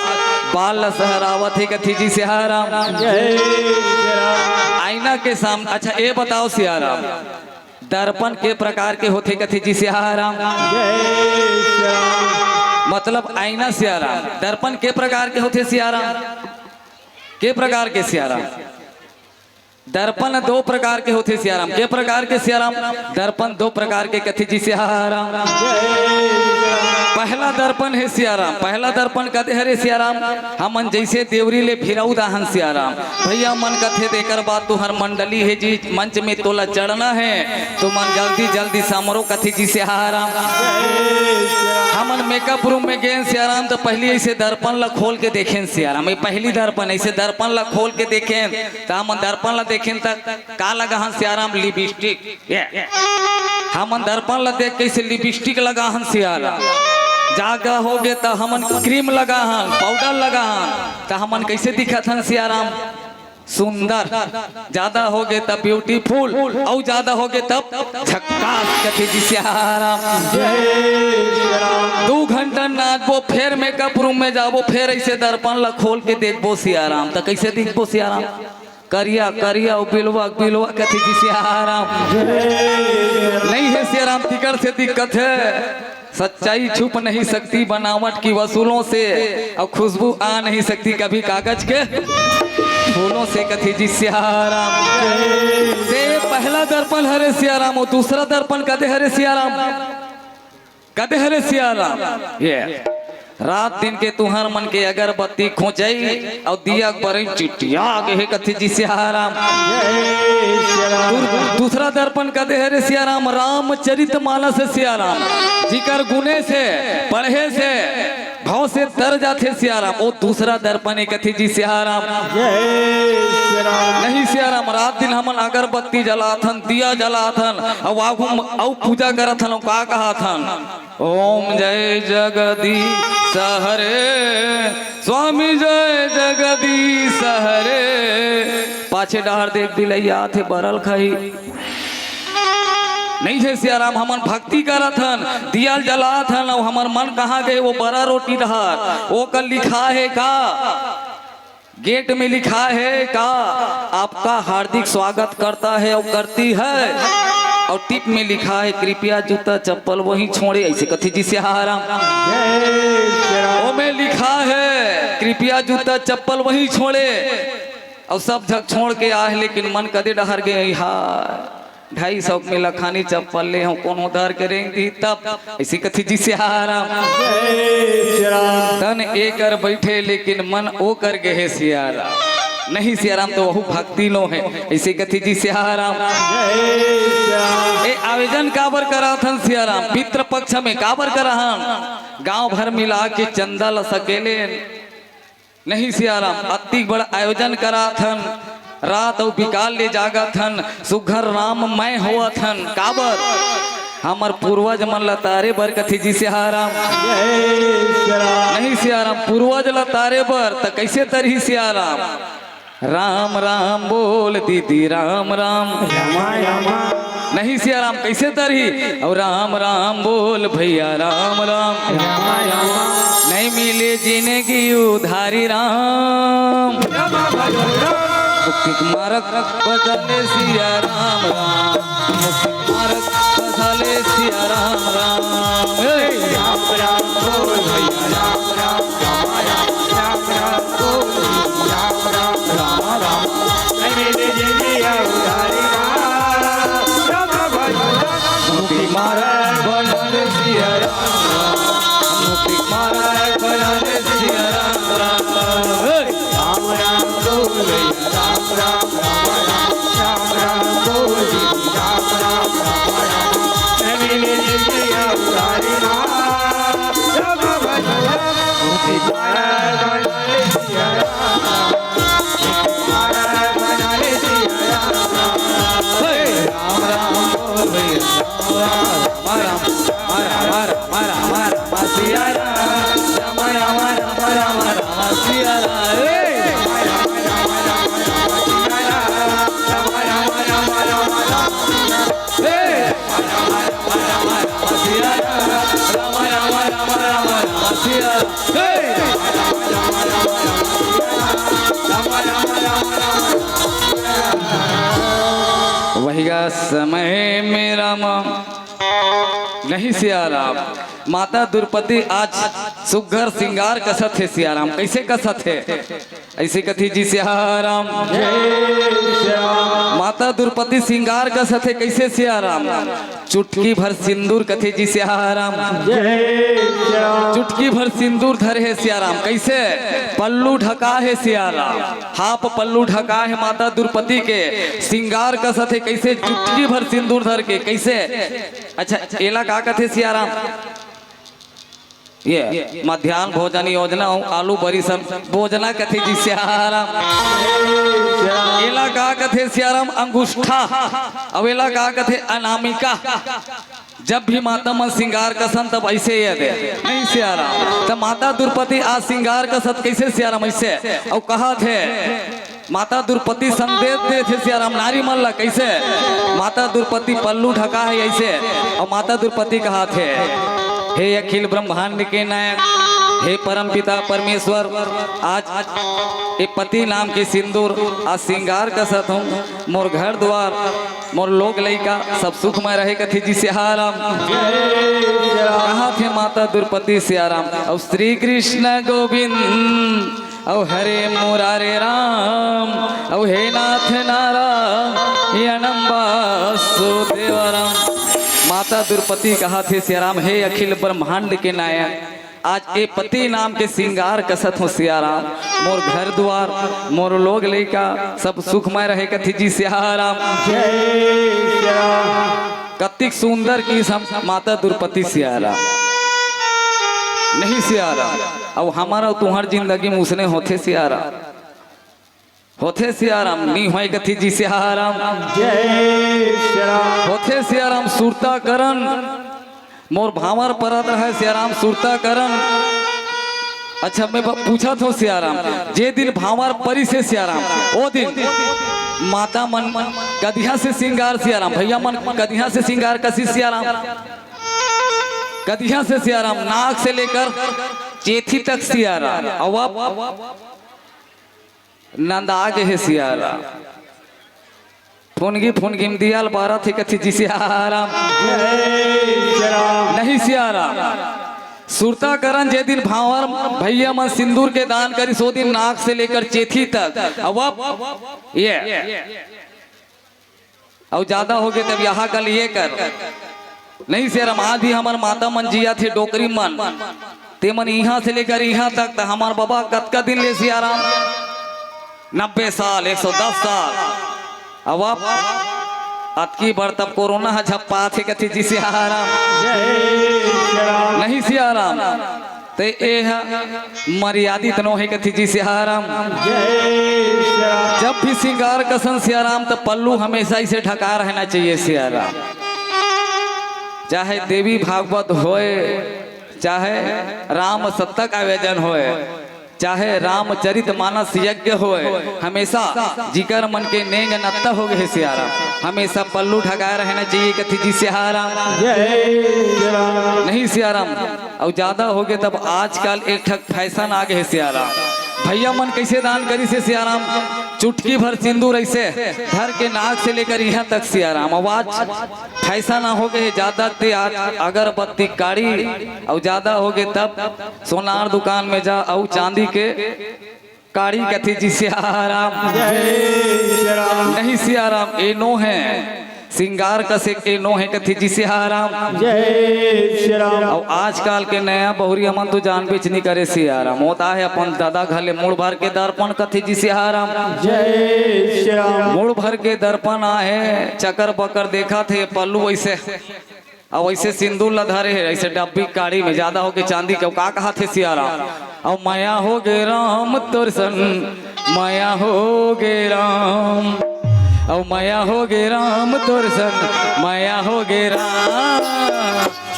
बाल ला सहरावत हे कथे जी सियाराम। आईना के सामने, अच्छा ये बताओ सियाराम, दर्पण के प्रकार के होथे कथे जी सियाराम। मतलब आईना सियाराम, दर्पण के प्रकार के होथे सियाराम? के प्रकार के सियाराम? दर्पण दो प्रकार के होथे सियाराम। के प्रकार के सियाराम? दर्पण दो प्रकार के कथे जी सियाराम। पहला दर्पण हे सियाराम, पहला दर्पण कदे हरे सियाराम? हमन जैसे देवरी ले भिरऊ दाहन सियाराम। भैया मन कथे तेकर बाद तुहर मंडली हे जी, मंच में तोला चढ़ना हे, तो मन जल्दी जल्दी समरो कथे जी सियाराम। हमन मेकअप रूम में गेन सियाराम, तो पहली ऐसे दर्पण ला खोल के देखेन सियाराम। ये पहली दर्पण, ऐसे दर्पण ला खोल के देखेन, त हमन दर्पण ला देखेन त का लगाहन सियाराम? लिपस्टिक। ये। हमन दर्पण ला देख कइसे लिपस्टिक लगाहन सियाराम। जादा होगे त हमन क्रीम लगाहन, पाउडर लगाहन, त हमन कइसे दिखत हन सियाराम? सुंदर। जादा होगे त ब्यूटीफुल, अउ जादा होगे तब झक्कास कथे जी सियाराम। दू घंटा नाचबो, फेर मेकअप रूम में जाबो, फेर ऐसे दर्पण ला खोल के देखबो सियाराम, त कइसे दिखबो सियाराम? करिया करिया अउ बिलवा बिलवा कथे जी सियाराम। नहीं हे सियाराम, तिकड़ से दिक्कत हे। सच्चाई छुप नहीं सकती बनावट की वसूलों से, अउ खुशबू आ नहीं सकती कभी कागज के फूलों से कथे जी सियाराम। ते पहला दर्पण हरे सियाराम, अउ दूसरा दर्पण कदे हरे सियाराम? कदे हरे सियाराम? ये रात दिन के तुहर मन के अगरबत्ती खोंचई अउ दिया बरई चिटिया गे हे कथे जी सियाराम। दू-, दूसरा दर्पण कदे हरे सियाराम? रामचरित मानस सियाराम, जिकर गुने से, पढ़े से, भाव से तर जाथे सियाराम, वो दूसरा दर्पण हे कथे जी सियाराम। नहीं सियाराम, रात दिन हमन अगरबत्ती जलाथन, दिया जलाथन, अउ आगू म-, अउ पूजा करथन, अउ का कहथन? ओम जय जगदीश हरे, स्वामी जय जगदीश हरे। पाछे डहर देख बिलैया आथे बरल खही। नहीं हे सियाराम, हमन भक्ति करत हन, दिया ल जलात हन, अउ हमर मन कहाँ गे वो बरा रोटी डहर? ओकर लिखा हे का? गेट में लिखा हे का, आपका हार्दिक स्वागत करता है और करती है? और टिप में लिखा हे, कृपया जूता चप्पल वहीं छोड़े, ऐसे कथे जी सियाराम। ओमे लिखा हे, कृपया जूता चप्पल वहीं छोड़े, अउ सब झक छोड़ के आहे, लेकिन मन कदे डहर गे हा। ढाई सौ में लखानी चप्पल ले हूँ, कोनो धर के रेंग दी तब, ऐसी कथी जी सियाराम। तन एकर बैठे, लेकिन मन ओकर गे हे सियाराम। नहीं सियाराम तो वहू भक्ति नो हे, ऐसी कथी जी सियाराम। ए आयोजन काबर कराथन सियाराम, पितृ पक्ष में काबर कराहन, गांव भर मिला के चंदा ल सकेले। नहीं सियाराम, अतिक बड़ आयोजन कराथन, रात अउ बिकाल ले जागत हन, सुघर राम मैं होवत हन, काबर? हमर पूर्वज मन ल तारे बर कथी जी सियाराम। नहीं सियाराम, पूर्वज ल तारे बर त कैसे तरही सियाराम? राम राम बोल दीदी राम राम। नहीं सियाराम कैसे तरही? और राम राम बोल भैया राम राम। नहीं मिले जिंदगी उधारी राम। मुक्ति मारग बदले सिया राम राम। मुक्ति मारग बदले सिया राम राम, हे। राम राम बोल भैया, राम राम, राम राम, राम राम बोल, राम राम, राम राम। नहीं मिले जिंदगी उधारी राम, राम भैया। मुक्ति मारा बनल सिया राम राम, मुक्ति मारा बनल सिया राम राम, हे। राम राम बोल भैया, राम राम, राम राम, राम राम बोल जी, राम राम, राम राम। नवीन जिंदगी अवतारी माँ, राम भजन, मुक्ति पारा बनल सिया राम, मुक्ति पारा बनल सिया राम। हे, राम राम बोल भैया, राम राम, राम राम, राम राम, राम राम, राम राम, सिया राम, राम राम, राम राम, राम सिया राम, हे। वही का समय में राम नहीं सिया राम, माता द्रौपदी आज सुघर सिंगार कसत हे सिया राम। कैसे कसत हे? ऐसे कथे जी सिया राम। माता द्रौपदी सिंगार कसत हे, कैसे सिया राम? चुटकी भर सिंदूर कथे जी सिया राम। चुटकी भर सिंदूर धरे हे सिया राम। कैसे? पल्लू ढका हे सिया राम। हाफ पल्लू ढका हे माता द्रौपदी के। सिंगार कसत हे कैसे? चुटकी भर सिंदूर धर के। कैसे? अच्छा, एला का कथे सिया राम? ये मध्यान्ह भोजन योजना अउ आलू बरी सब भोजना कथे जी सिया राम। एला का कथे सिया राम? अंगुष्ठा। अउ एला का कथे? अनामिका। जब भी माता मन सिंगार कसन तब ऐसे ये दे नहीं सिया राम। त माता द्रौपदी आज सिंगार कसत कैसे सिया राम? ऐसे। अउ कहत हे, माता द्रौपदी संदेश देथे सिया राम नारी मन ला। कैसे? माता द्रौपदी पल्लू ढका हे ऐसे, अउ माता द्रौपदी कहत हे, हे अखिल ब्रह्मांड के नायक, हे परम पिता परमेश्वर, आज ए पति नाम के सिंदूर, आज सिंगार कसत हूँ, मोर घर द्वार, मोर लोग लइका सब सुखमय रहे कथे जी सिया राम। कहत हे माता द्रौपदी सिया राम, अउ श्री कृष्ण गोविंद अउ हरे मुरारे राम, अउ हे नाथ नारायणम वासुदेव राम। माता द्रौपदी कहत हे सिया राम, हे अखिल ब्रह्मांड के नायक, आज ए पति नाम के सिंगार कसत हो सिया राम, मोर घर द्वार, मोर लोग लइका सब सुखमय रहे कथे जी सिया राम। कतिक सुंदर किसम माता द्रौपदी सिया राम। नहीं सिया राम, अउ हमर अउ तुंहर जिंदगी में उसने होथे सिया राम। होथे सिया राम, नी होय कथे जी सिया राम। होथे सिया राम, सुरता करन, मोर भांवर परत रहे सिया राम, सुरता करन। अच्छा, मैं ब-, पूछत हो सिया राम, जे दिन भांवर परिस हे सिया राम, ओ दिन माता मन कदिहा से सिंगार सिया राम, भैया मन कदिहा से सिंगार कसिस सिया राम, कदिहा से सिया राम, नाक से लेकर चेथी तक सिया राम। अउ अब नंदा गे हे सिया राम। फुनगी फुनगी में दिया ल बारत हे कथे जी सिया राम। नहीं सिया राम। सुरता करन जे दिन भांवर भैया मन सिंदूर के दान करिस, ओ दिन नाक से लेकर चेथी तक। अब, अब ये अउ जादा होगे तब यहाँ कल ये कर। नहीं सिया राम, आज भी हमर माता मन जियत हे, डोकरी मन, ते मन इहाँ से लेकर इहाँ तक, त हमर बबा कतका दिन ले सिया राम? नब्बे साल, एक सौ दस साल। अब, अब अतकी बर तब कोरोना ह झप्पात हे कथे जी सिया राम। नहीं सिया राम। ते ए ह मर्यादित नो हे कथे जी सिया राम। जब भी सिंगार कसन सिया राम, त पल्लू हमेशा इसे ढका रहना चाहिए सिया राम। चाहे देवी भागवत होय, चाहे राम सत्ता का आयोजन होय, चाहे रामचरित मानस यज्ञ होय, हमेशा जिकर मन के नेंग नत्ता हो गए सिया राम, हमेशा पल्लू ढकाए रहना चाहिए कथे जी सिया राम। नहीं सिया राम, अउ जादा हो गए तब आजकल एक ठक फैशन आ गए सिया राम। भैया मन कइसे दान करिस हे सियाराम, चुटकी भर सिंदूर अइसे धर के नाक से लेकर इहाँ तक सियाराम। अब आज फैशन हो गे हे ज्यादा, ते आज अगरबत्ती काड़ी अउ ज्यादा हो गे तब सोनार दुकान में जा अउ चांदी के काड़ी कथे जी सियाराम। जय सियाराम। नहीं सियाराम, ए नो हे। सिंगार कसे के नो हे कथे जी सियाराम। जय सियाराम। अउ आजकल के नया बहुरिया मन तो जान बेच नी करे सियाराम। होता हे अपन दादा घले मुड़ भर के दर्पण कथे जी सियाराम। जय सियाराम। मुड़ भर के दर्पण आहे, चकर बकर देखत हे, पल्लू अइसे, अउ अइसे सिंदूर ला धरे हे, अइसे डब्बी काड़ी में ज्यादा होके चांदी के, अउ का कहत हे सियाराम? अउ मया हो गे राम तोर सन, मया हो गे राम, अउ मया हो गे राम तोर सन, मया हो गे राम,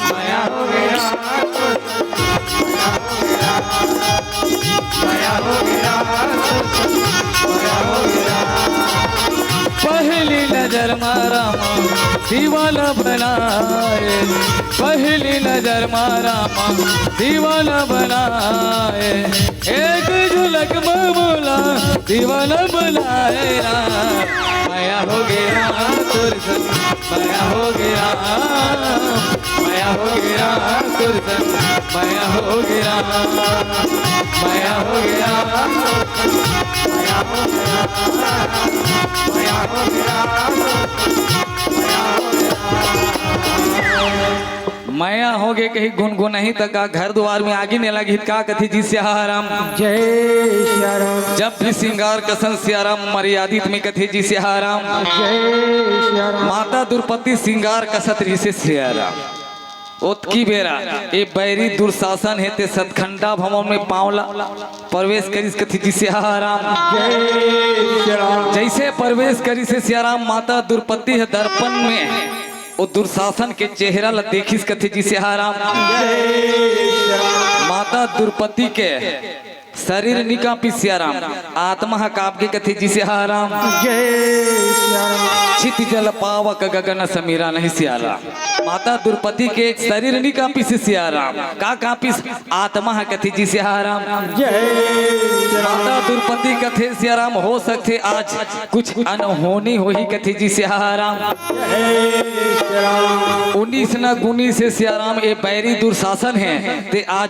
मया हो गे राम, मया हो गे राम। पहली नजर मा रामा दीवाना बनाए, पहली नजर मा रामा दीवाना बनाए, एक झलक मा मोला दीवाना बनाए। मया हो गे राम तोर सन, मया हो गे राम, मया हो गे राम तोर सन, मया हो गे राम, मया हो गे राम। मया हो गे कही गुनगुनही त का घर दुवार में आगी नइ लगिस का कथे जी सियाराम। जय सियाराम। जब भी सिंगार कसन सियाराम मर्यादित में कथे जी सियाराम। जय सियाराम। माता दुर्पति सिंगार कसत रिहिसे सियाराम। ओतकी बेरा ए बैरी दुर्शासन हे ते सतखंडा भवन में पांव ला प्रवेश करिस कथे जी सियाराम। जय सियाराम। जइसे प्रवेश करिसे सियाराम, माता दुर्पति ह दर्पण में ओ दुर्शासन के चेहरा ला देखिस कथे जी सियाराम। जय सियाराम। माता दुर्पति के शरीर नी कांपिस सियाराम, आत्मा ह कांप गे कथे जी सियाराम। जय सियाराम। छित जल पावक गगन समीरा नहीं सियाराम। माता दुर्पति के शरीर नी कांपिस सियाराम, का कांपिस? आत्मा ह कथे जी सियाराम। जय सियाराम। माता दुर्पति कथे सियाराम, हो सकथे आज कुछ अनहोनी होही कथे जी सियाराम। जय सियाराम। उन्नीस न गुनीस हे सियाराम, ए बैरी दुर्शासन हे, ते आज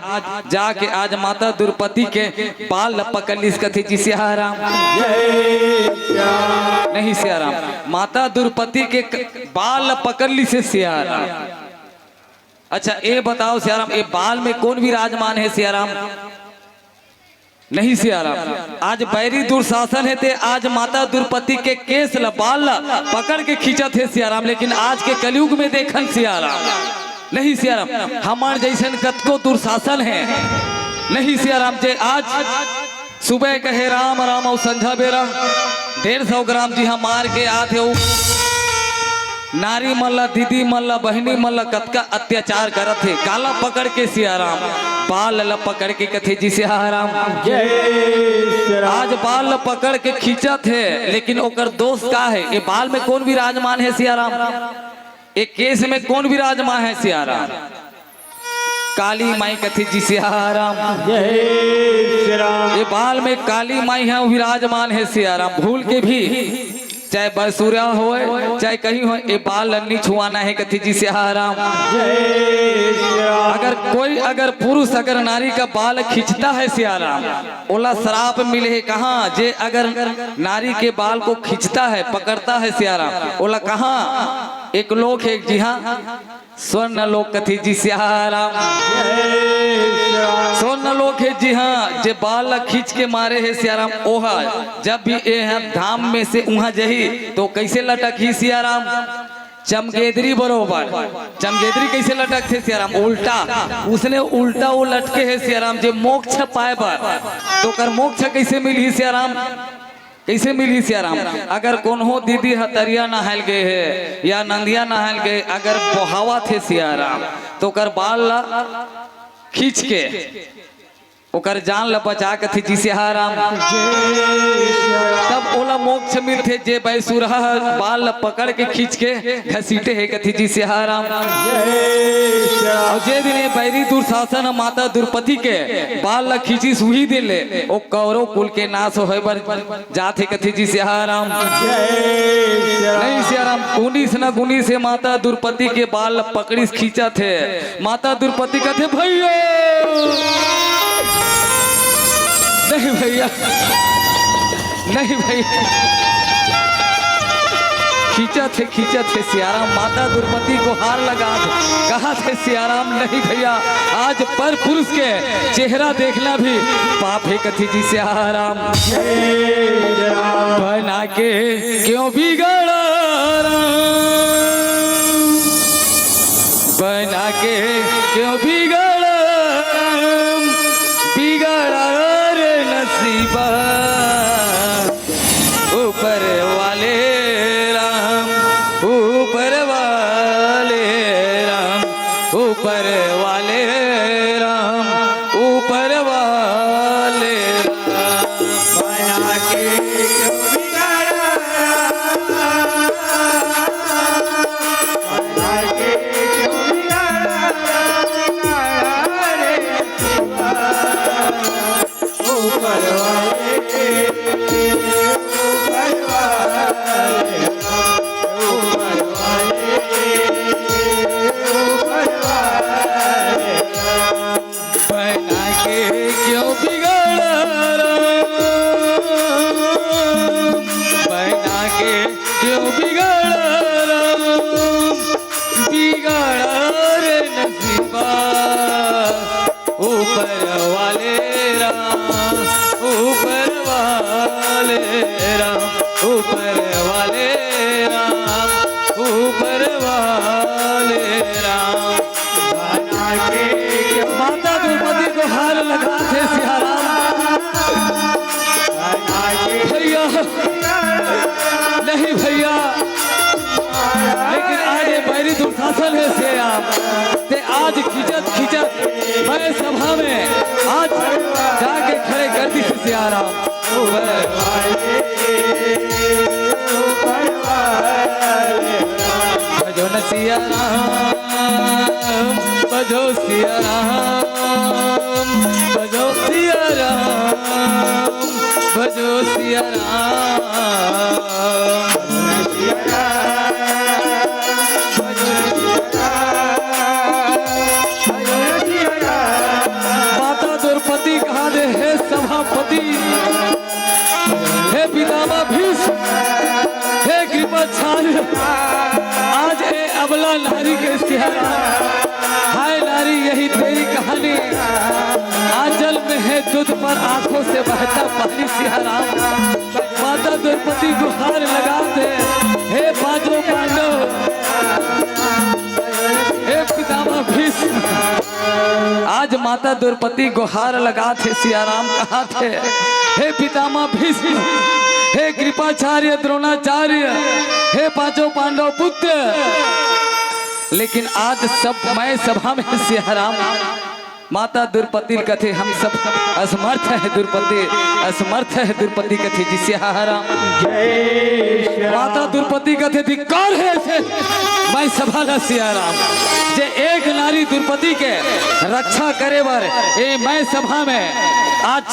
जाके आज माता दुर्पति के बाल ल पकड़ लिस कथे जी सियाराम। जय सियाराम। नहीं सियाराम, माता दुर्पति के क-, बाल ल पकड़ लिस हे सियाराम। अच्छा, ए बताव सियाराम, ए बाल में कोन विराजमान हे सियाराम? नहीं सियाराम, आज बैरी दुर्शासन हे ते आज माता दुर्पति के केस ल, बाल ल पकड़ के खींचत हे सियाराम, लेकिन आज के कलयुग में देखन सियाराम, नहीं सियाराम, हमर जइसन कतको दुर्शासन हे, नहीं सियाराम, जे आज सुबह कहे राम राम अउ संझा बेरा डेढ़ सौ ग्राम जी ह मार के आत हे, अउ नारी मन ला, दीदी मन ला, बहिनी मन ला कतका अत्याचार करत हे। काला पकड़ के सियाराम, बाल ला पकड़ के कथे जी सियाराम। जय सियाराम। आज बाल ला पकड़ के खींचत हे, लेकिन ओकर दोष का हे? ए बाल में कोन विराजमान हे सियाराम? ए केस में कोन विराजमान हे सियाराम? काली माई कथे जी सियाराम। जय सियाराम। ए बाल में काली माई ह विराजमान हे सियाराम। भूल के भी चाहे बसुरा होय, चाहे कहीं होय, ए बाल ल नी छुआना हे कथे जी सियाराम। जय सियाराम। अगर कोई, अगर पुरुष अगर नारी का बाल खींचता हे सियाराम, ओला श्राप मिले हे। कहाँ? जे अगर नारी के बाल को खींचता हे, पकड़ता हे सियाराम, ओला कहाँ? एक लोक हे जी हाँ, स्वर्ण लोक कथे जी सियाराम। जय सियाराम। स्वर्ण लोक हे जी हाँ, जे बाल ला खींच के मारे हे सियाराम, ओहा जब भी ए ह धाम में से उहाँ जही तो कइसे लटकही सियाराम? चमगेदरी बरोबर। चमगेदरी कइसे लटकथे सियाराम? उल्टा। उसने उल्टा वो लटके हे सियाराम, जे मोक्ष पाए बर। तो ओकर मोक्ष कइसे मिलही सियाराम? कइसे मिलही सियाराम? अगर कोनो दीदी ह तरिया नहायल गे हे या नंदिया नहायल गे, अगर बोहावत हे सियाराम, तो ओकर बाल ला खींच के ओकर जान ल बचा कथे जी सियाराम। तब ओला मोक्ष मिलथे, जे बैसुरहा ह बाल ल पकड़ के खींच के घसीटे हे कथे जी सियाराम। अउ जे दिन ये बैरी दुशासन ह माता द्रौपदी के बाल ल खींचिस, उही दिन ले ओ कौरव कुल के नाश होय बर जाथे कथे जी सियाराम। नहीं सियाराम, गुनीस न गुनीस हे माता द्रौपदी के बाल ल पकड़िस, खींचत हे। माता द्रौपदी कथे, "भैया, नहीं भैया, नहीं भैया।" खींचत हे, खींचत हे सियाराम। माता द्रौपदी गोहार लगा दे, कहा थे सियाराम, "नहीं भैया, आज पर पुरुष के चेहरा देखना भी पाप हे," कथे जी सियाराम। बना के क्यों बिगाड़ा राम, बना के क्यों बिगाड़ा राम, बिगाड़ा रे नसीबा। ऊपर वाले राम, ऊपर वाले राम, ऊपर वाले राम, ऊपर वाले राम। बना के क्यों बिगाड़ा, बना के क्यों बिगाड़ा, बिगाड़ा रे ऊपर वाले, ऊपर वाले, ऊपर वाले, ऊपर वाले। बना के क्यों बिगाड़ा राम, बना के क्यों बिगाड़ा राम, बिगाड़ा रे नसीबा। ऊपर वाले राम, ऊपर वाले राम, ऊपर वाले राम, ऊपर वाले राम। बना के माता द्रौपदी गोहार लगा थे सियाराम। बना के भैया, नहीं भैया, लेकिन आज ये बैरी दुशासन हे सियाराम, ते आज खिंचत खिंचत मैं सभा में आज जाके खड़े कर दिस सियाराम। भजो न सियाराम, भजो सियाराम, भजो सियाराम, भजो सियाराम। माता द्रौपदी कहा दे, हे सभापति, हे पितामह भीष्म, हे कृपाचार्य, आज ए अबला नारी के सियाराम। हाय नारी, यही तेरी कहानी। आज जल में है दूध पर आंखों से बहता पानी सियाराम। माता द्रौपदी गुहार लगा दे, हे पांचों पांडव, हे पितामह भीष्म। आज माता द्रौपदी गुहार लगा थे सियाराम, कहा थे, हे पितामह भीष्म, हे कृपाचार्य द्रोणाचार्य, हे पांचों पांडव पुत्र। लेकिन आज सब मैं सभा में सियाराम माता द्रौपदी कथे, हम सब असमर्थ है द्रौपदी, असमर्थ है द्रौपदी कथे जी सियाराम। माता द्रौपदी कथे, धिक्कार है ऐसे मैं सभा ला सियाराम, जे एक नारी द्रौपदी के रक्षा करे बर ए मैं सभा में आज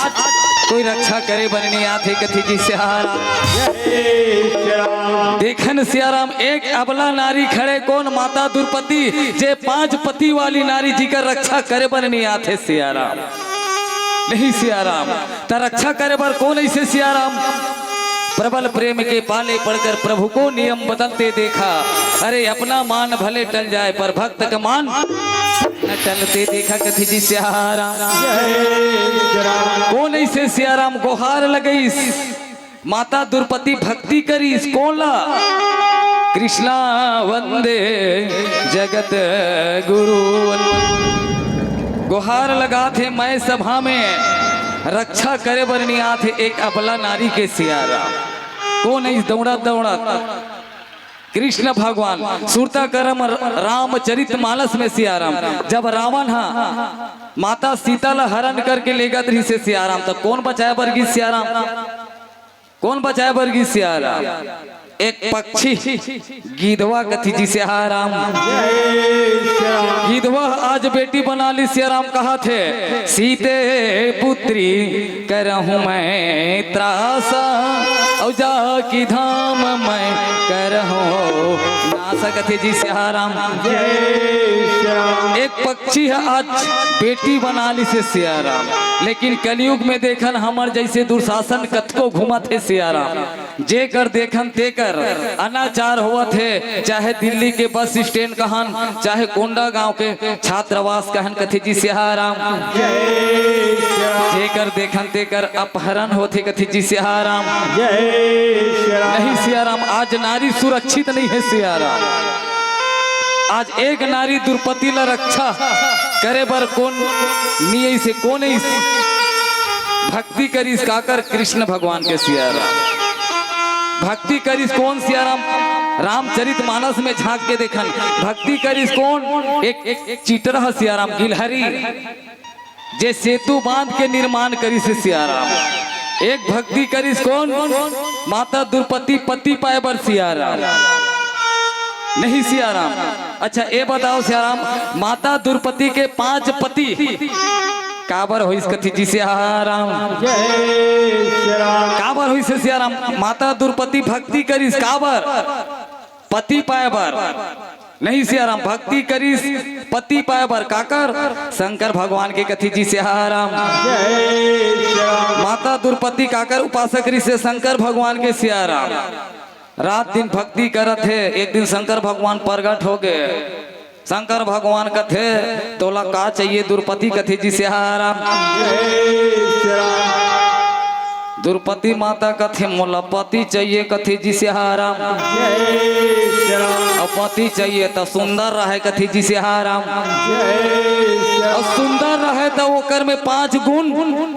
कोई रक्षा करे बर नहीं आथे कथे जी सियाराम। देखन सियाराम, एक अबला नारी खड़े कोन माता द्रौपदी, जे पांच पति वाली नारी जी कर रक्षा करे बर नहीं आथे सियाराम। नहीं सियाराम, त रक्षा करे बर कोन ऐसे सियाराम? प्रबल प्रेम के पाले पड़कर प्रभु को नियम बदलते देखा। अरे अपना मान भले टल जाए पर भक्त का मान न टलते देखा कथी जी सियाराम। कोन ऐसे सियाराम गोहार लगईस? माता द्रौपदी भक्ति करिस कोन ला? कृष्णा वंदे जगत गुरु। गोहार लगाथे मैं सभा में, रक्षा करे बर नहीं आथे एक अबला नारी के सियाराम। कोन ऐस दौड़त दौड़त कृष्ण भगवान सुरता करम रामचरित मानस में सियाराम, जब रावण हा माता सीता ला हरण करके लेगत रहिसे सियाराम, त कोन बचाए बर गिस सियाराम? कोन बचाए बर गिस सियाराम? एक पक्षी गिधवा कथे जी सियाराम। गिधवा आज बेटी बना लिस सियाराम, कहत हे, सीते पुत्री करहूं मैं त्रासा, अउ जाकी धाम मैं करहूं नासा, कथे जी सियाराम। एक पक्षी ह आज बेटी बना लिसे सियाराम, लेकिन कलयुग में देखन हमर जइसे दुशासन कतको घूमत हे सियाराम। जेकर देखन तेकर अनाचार होवत हे, चाहे दिल्ली के बस स्टैंड कहन, चाहे कोंडागांव के छात्रावास कहन, कथे जी सियाराम। जेकर देखन तेकर अपहरण होथे, कथे जी सियाराम। नहीं सियाराम, आज नारी सुरक्षित नहीं हे सियाराम। आज एक नारी द्रौपदी ला रक्षा करे बर कोन नियई से कोन इस भक्ति करिस काकर? कृष्ण भगवान के सियाराम। भक्ति करिस कोन सियाराम? रामचरित मानस में झांक के देखन, भक्ति करिस कोन? एक, एक चिटरा ह सियाराम, गिलहरी, जे सेतु बांध के निर्माण करिस सियाराम। एक भक्ति करिस कोन? माता द्रौपदी पति पाए बर सियाराम। नहीं सियाराम। अच्छा, ए बताओ सियाराम, माता द्रौपदी के पांच पति काबर होइस, कथे जी सियाराम? काबर होइस सियाराम? माता द्रौपदी भक्ति करिस काबर? पति पाए बर। नहीं सियाराम, भक्ति करिस पति पाए बर। काकर? शंकर भगवान के, कथे जी सियाराम। माता द्रौपदी काकर उपासक रहिसे? शंकर भगवान के सियाराम। रात दिन भक्ति करत हे, एक दिन शंकर भगवान प्रगट हो गे। शंकर भगवान कथे, तोला का चाहिए द्रौपदी? कथे जी सियाराम। द्रौपदी माता कथे, मोला पति चाहिए, कथे जी सियाराम। अउ पति चाहिए त सुंदर रहे, कथे जी सियाराम। अउ सुंदर रहे त ओकर में पांच गुण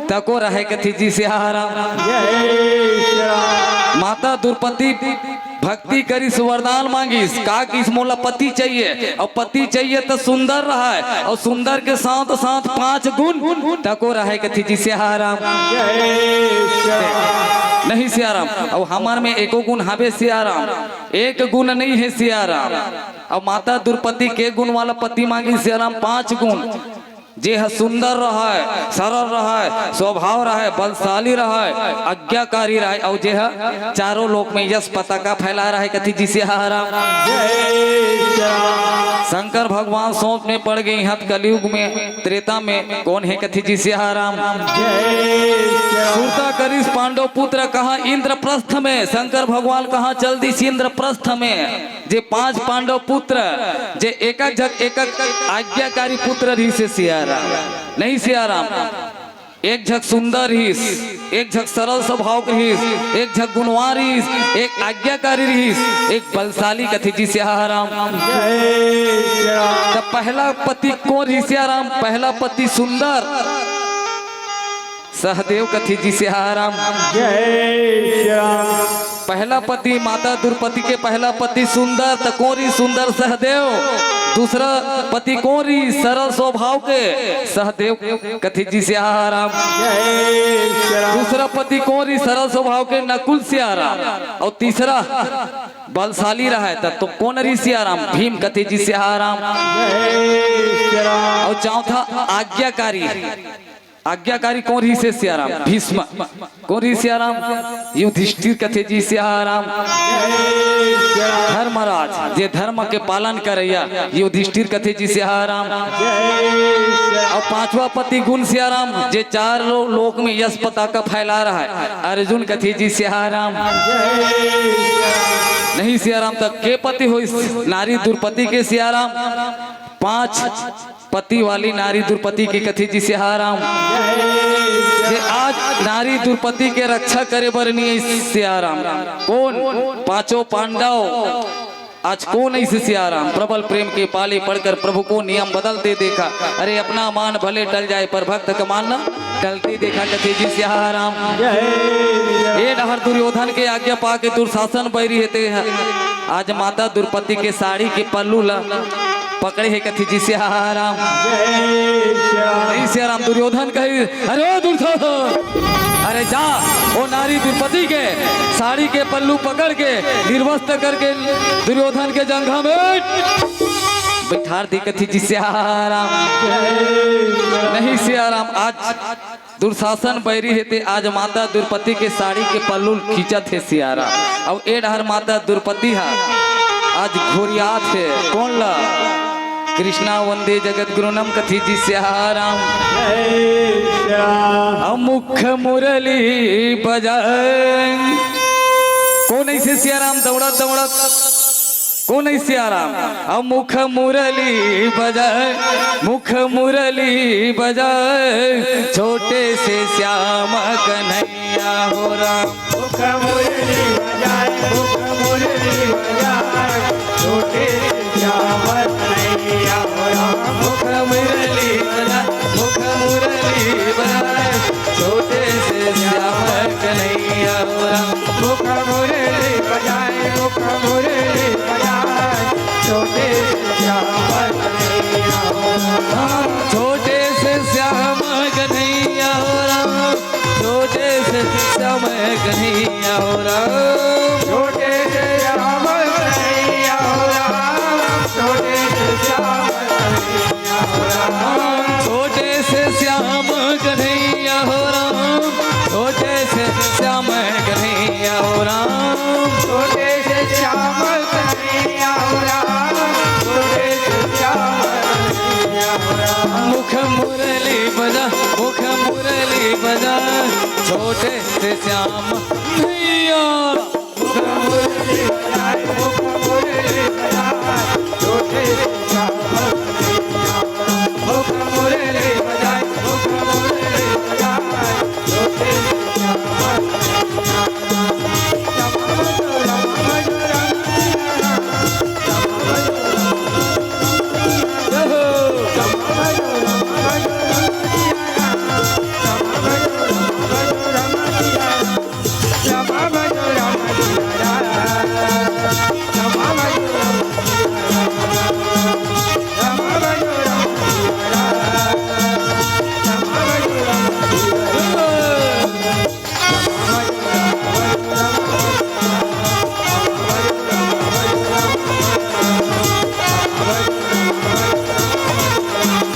तको रहे, कथे जी सियाराम। माता द्रौपदी भक्ति करिस, वरदान मांगिस, का किस? मोला पति चाहिए, अउ पति चाहिए त सुंदर रहय, अउ सुंदर के साथ साथ पांच गुण तको रहय, कथे जी सियाराम। नहीं सियाराम, अउ हमर में एको गुण हवे सियाराम, एक गुण नहीं हे सियाराम। अउ माता द्रौपदी के गुण वाला पति मांगिस सियाराम? पांच गुण। जे ह सुंदर रहय, सरल रहय, स्वभाव रहय, बलशाली रहय, आज्ञाकारी रहय, अउ जे ह चारों लोक में यश पताका फैलाए रहय, कथे जी सियाराम। शंकर भगवान सोच में पड़ गे, इहाँ कलयुग में, त्रेता में कोन हे, कथे जी सियाराम। सुरता करिस पांडव पुत्र कहाँ? इंद्रप्रस्थ में। शंकर भगवान कहाँ चल दिस? इंद्रप्रस्थ में। जे पांच पांडव पुत्र, जे एकक झक एकक आज्ञाकारी पुत्र रहिसे सियाराम। नहीं सियाराम, एक झक सुंदर रहिस, एक झक सरल स्वभाव के रहिस, एक झक गुणवान रहिस, एक आज्ञाकारी रहिस, एक बलशाली, कथे जी सियाराम। त पहला पति कोन रहिस सियाराम? पहला पति सुंदर सहदेव, कथे जी सियाराम। पहला पति माता द्रौपदी के पहला पति सुंदर, त कोन रहिस? सुंदर सहदेव। दूसरा पति कोन रहिस? सरल स्वभाव के सहदेव, कथे जी सियाराम। दूसरा पति कोन रहिस? सरल स्वभाव के नकुल सियाराम। अउ तीसरा बलशाली रहय त तो कोन रहिस सियाराम? भीम, कथे जी सियाराम। अउ चौथा आज्ञाकारी, आज्ञाकारी कोन रहिसे सियाराम? भीष्म। कोन रहिस सियाराम? युधिष्ठिर, कथे जी सियाराम। धर्मराज, जे धर्म के पालन करइया, युधिष्ठिर, कथे जी सियाराम। अउ पांचवा पति गुण सियाराम, जे चार लो-, लोक में यश पताका फैला रहय, अर्जुन, कथे जी सियाराम। नहीं सियाराम, त के पति होइस? नारी द्रौपदी के सियाराम। पांच पति वाली नारी द्रौपदी के, कथे जी सियाराम। जे आज नारी द्रौपदी के रक्षा करे बर नियई सियाराम। कोन? पांचों पांडव। आज कोन अइसे सियाराम? प्रबल प्रेम के पाले पड़कर प्रभु को नियम बदलते देखा। अरे, अपना मान भले टल जाए, पर भक्त का मान ना गलती देखा कथे जी सियाराम। ए डहर दुर्योधन के आज्ञा पाके दुशासन बैरी हे ते ह आज माता द्रौपदी के साड़ी के पल्लू ला पकड़े हे कथे जी सियाराम। नहीं सियाराम, दुर्योधन कही, "अरे ओ दुर्योधन, अरे जा, ओ नारी द्रौपदी के साड़ी के पल्लू पकड़ के निर्वस्त्र करके दुर्योधन के जंघा में बैठार दे कथे जी सियाराम।" नहीं सियाराम, आज दुशासन बैरी हे ते आज माता द्रौपदी के साड़ी के पल्लू खींचत हे सियाराम। अउ ए डहर माता द्रौपदी हा आज घोरियात हे। कोन ला? कृष्णा वंदे जगत गुरुनम कथे जी सियाराम। अउ मुख मुरली बजाए। कोन ऐसे सियाराम दौड़त दौड़त कोन ऐ सियाराम? अउ मुख मुरली बजाए, मुख मुरली बजाए, छोटे से श्याम कन्हैया हो राम। मुख मुरली बजाए, मुख मुरली बजाए, छोटे से श्याम कन्हैया हो राम। मुख मुरली बजाए, मुख मुरली बजाए, छोटे से श्याम कन्हैया हो राम। मुख मुरली बजाए, मुख मुरली बजाए, छोटे से श्याम कन्हैया हो राम। छोटे से श्याम कन्हैया हो राम, छोटे से श्याम कन्हैया हो राम। छोटे से श्याम कन्हैया हो राम, छोटे से श्याम कन्हैया हो राम। छोटे से श्याम कन्हैया हो राम, छोटे से श्याम कन्हैया हो राम। छोटे से श्याम कन्हैया हो राम, छोटे से श्याम कन्हैया हो राम। मुख मुरली बजा, मुख मुरली बजा, छोटे से श्याम कन्हैया।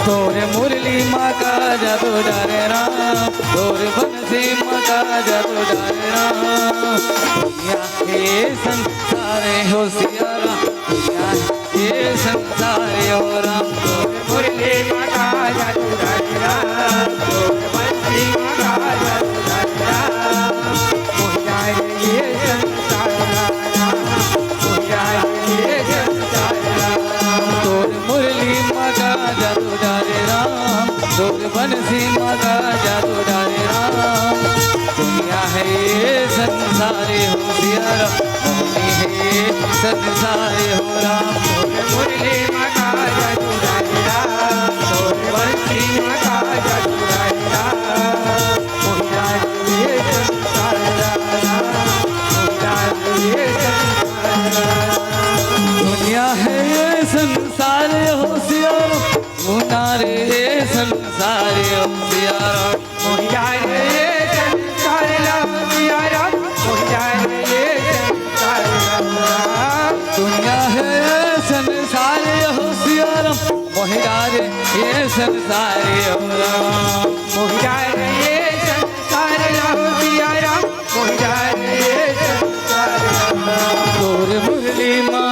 तोरे मुरली मा का जादू डारे राम, तोरे बंसी मा का जादू डारे राम। दुनिया हे संसार हो सियारा, दुनिया हे संसार हो राम। तोरे मुरली मा का जादू डारे राम, तोरे बंसी मा का जादू डारे राम। मोहि जाए रे ये संसार राम, मोहि जाए रे ये संसार राम। तोर मुरली मा का जादू डारे राम, तोर बंसी मा का जादू डारे राम। दुनिया हे ये संसार हो सियारा, मोहनी हे ये संसार हो राम। तोर मुरली मा का जादू डारे राम, तोर बंसी मा का जादू डारे राम। मोहि जाए रे ये संसार राम, मोहि जाए रे ये संसार राम। दुनिया हे ये संसार हो सियारा, दुनिया रे ये संसार हो सियारा। मोहि जाए रे ये संसार राम सियारा, मोहि जाए रे ये संसार राम। दुनिया हे ये संसार हो सियारा, मोहि जाए रे ये संसार हो राम। मोहि जाए रे ये संसार राम सियारा, मोहि जाए रे ये संसार राम। तोर मुरली मा,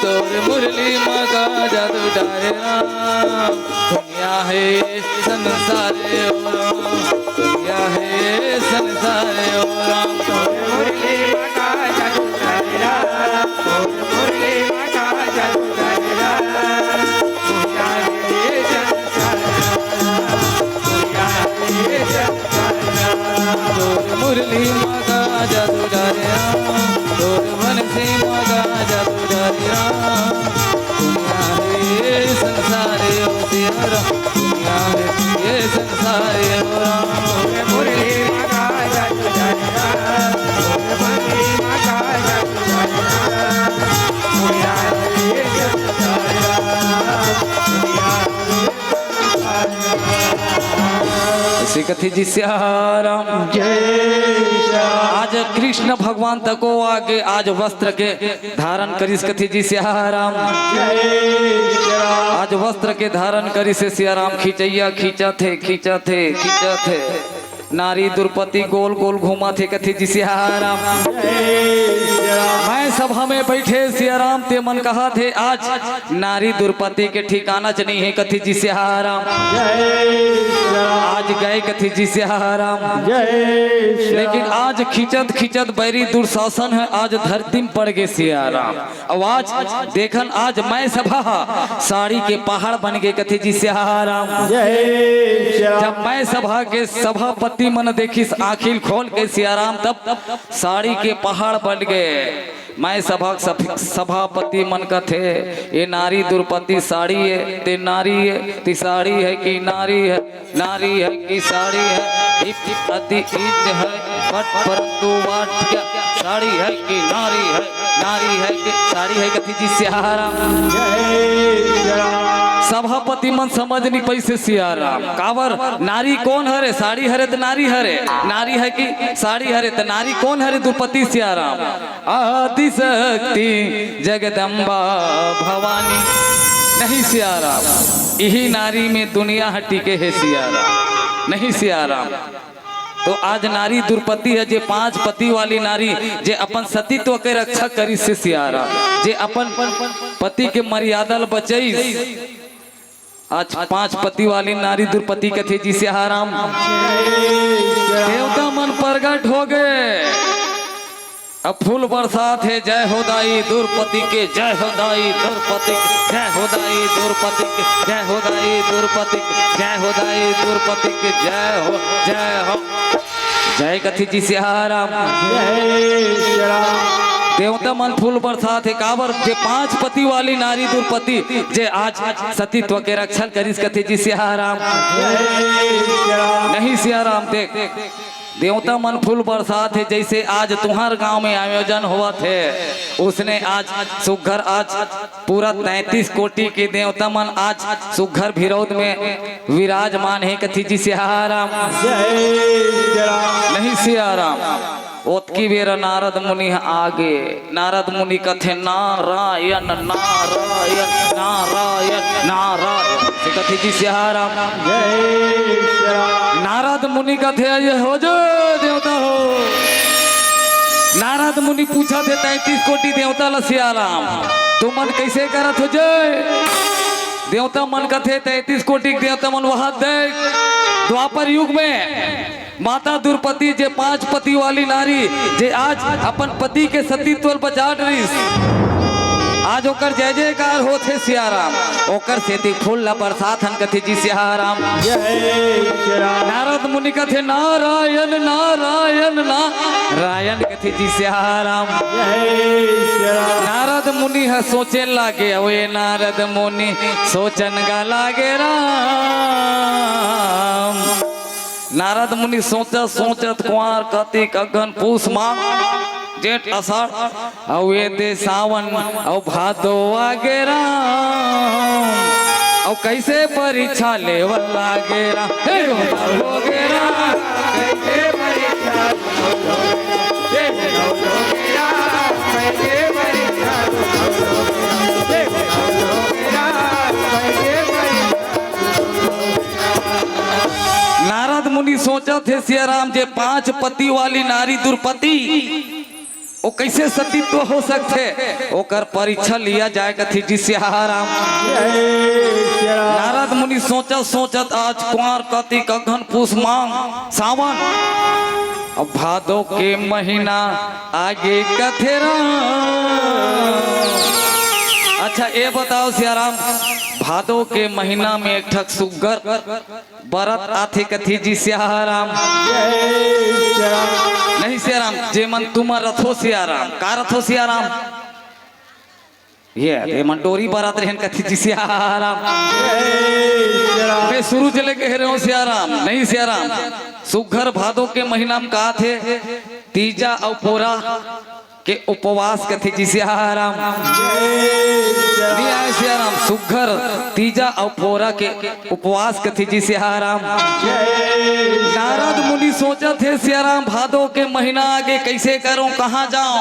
तोर मुरली मा का जादू डारे राम। दुनिया हे संसार हो राम, दुनिया हे संसार हो राम। तोर मुरली मा का जादू डारे राम, तोर मुरली मा का जादू डारे राम। मोहि जाए रे ये संसार राम, मोहि जाए रे ये संसार राम। तोर मुरली मा का जादू डारे राम, तोर बंसी मा का जादू डारे राम। दुनिया हे ये संसार हो सियारा, दुनिया हे ये कथे जी सियाराम। जय सियाराम। आज कृष्ण भगवान तको आगे आज वस्त्र के धारण करिस, कथे जी सियाराम। जय सियाराम। आज वस्त्र के धारण करिस हे सियाराम। खिंचैया खींचत हे, खींचत हे, खींचत हे। नारी दुरपति गोल गोल घूमत हे, कथे जी सियाराम। जय सियाराम। मैं सभा में बैठे सियाराम, ते मन कहत हे आज नारी दुरपति के ठिकाना च नइ हे, कथे जी सियाराम। जय सियाराम। आज गए, कथे जी सियाराम। जय सियाराम। लेकिन आज खींचत खींचत बैरी दुशासन ह आज धरती में पड़ गे सियाराम। अउ आज देखन आज मैं सभा ह साड़ी के पहाड़ बन गे, कथे जी सियाराम। जय सियाराम। जब मैं सभा के सभापति मन देखिस आँखी ल खोल के सियाराम, तब साड़ी के पहाड़ बन गे। मैं सभा सभ-, सभापति मन कथे, ये नारी दुरपति साड़ी हे, ते नारी हे, ते साड़ी हे कि नारी हे, नारी हे कि साड़ी हे, इप अति इज हे, but परंतु वाट्य, साड़ी हे कि नारी हे, नारी हे कि साड़ी हे, कथे जी सियाराम। जय सियाराम। सभापति मन समझ नइ पाइस हे सियाराम, काबर नारी कोन हरे, साड़ी हरे त नारी हरे, नारी हे कि साड़ी हरे त नारी कोन हरे, दुरपति सियाराम। आदिशक्ति जगदम्बा भवानी। नहीं सियाराम, इही नारी में दुनिया ह टिके हे सियाराम। नहीं सियाराम। तो आज नारी दुरपति हे, जे पांच पति वाली नारी, जे अपन सतीत्व के रक्षा करिस हे सियाराम, जे अपन पति के मर्यादा ल बचइस। आज पांच पति वाली नारी दुरपति कथे जी सियाराम। देवता मन प्रगट हो गे। अब फूल बरसात हे, जय हो दाई दुरपति के, जय हो दाई दुरपति के, जय हो दाई दुरपति के, जय हो दाई दुरपति के, जय हो दाई दुरपति के, जय हो, जय हो। जय कथे जी सियाराम। जय सियाराम। देवता मन फूल बरसात हे, काबर जे पांच पति वाली नारी दुरपति, जे आज सतीत्व के रक्षण करिस, कथे जी सियाराम। जय सियाराम। नहीं सियाराम, देख, देवता मन फूल बरसात हे, जइसे आज तुंहर गांव में आयोजन होवत हे, उसने आज सुग्घर आज पूरा तैंतीस कोटि के देवता मन आज सुग्घर भिरौद में विराजमान हे, कथे जी सियाराम। जय सियाराम। नहीं सियाराम। ओतकी बेरा नारद मुनि ह आगे। नारद मुनि कथे, "नारायण, नारायण, नारायण, नारायण।" से कथे जी सियाराम। जय सियाराम। नारद मुनि कथे, "ये हो जो देवता हो।" नारद मुनि पूछत हे तैंतीस कोटि देवता ल, "सियाराम, तुमन कइसे करत हो जय?" देवता मन कथे, तैंतीस कोटि के देवता मन, वहां देख, द्वापर युग में माता दुरपति, जे पांच पति वाली नारी, जे आज अपन पति के सतीत्व ल बचा डरिस, आज ओकर जय जयकार होत हे सियाराम। ओकर सेती फूल ला बरसात हन, कथे जी सियाराम। जय सियाराम। नारद मुनि कथे, "नारायण, नारायण, नारायण," कथे जी सियाराम। जय सियाराम। नारद मुनि ह सोचे लागे, "ओए नारद मुनि सोचन गा लागे राम।" नारद मुनि सोचत सोचत कुंवार कार्तिक अगहन पूस माघ जेठ असाढ़ अउ ए दे सावन अउ भादो आगे राम, अउ कइसे परीक्षा लेवल लागे राम, हे हो गे राम, कइसे परीक्षा लेवल लागे राम, हे हो गे राम, कइसे परीक्षा लेवल लागे राम, हे हो गे राम, कइसे परीक्षा नारद मुनि सोचत हे, सियाराम, जे पांच पति वाली नारी दुरपति, ओ कइसे सतीत्व हो सकथे, ओकर परीक्षा लिया जाय, कथे जी सियाराम। जय सियाराम। नारद मुनि सोचत सोचत आज कुंवार कार्तिक अगहन पूस माघ सावन, अब भादो के महीना आगे कथे राम। अच्छा, ए बताव सियाराम, भादो के महीना में एक ठक सुग्घर बरत आथे, कथे जी सियाराम। जय सियाराम। नहीं सियाराम, जे मन तुमन रथो सियाराम, का रथो सियाराम? ये, ये मन डोरी बरत रहेन, कथे जी सियाराम। जय सियाराम। मैं शुरू से लेके कह रहे हूँ सियाराम, नहीं सियाराम। सुग्घर भादो के महीना में का आथे, तीजा अउ पोरा के उपवास कथे जी सियाराम। नइ आय सियाराम, सुग्घर तीजा अउ पोरा के उपवास कथे जी सियाराम। नारद मुनि सोचत हे सियाराम, भादो के महीना आगे, कइसे करंव, कहाँ जांव?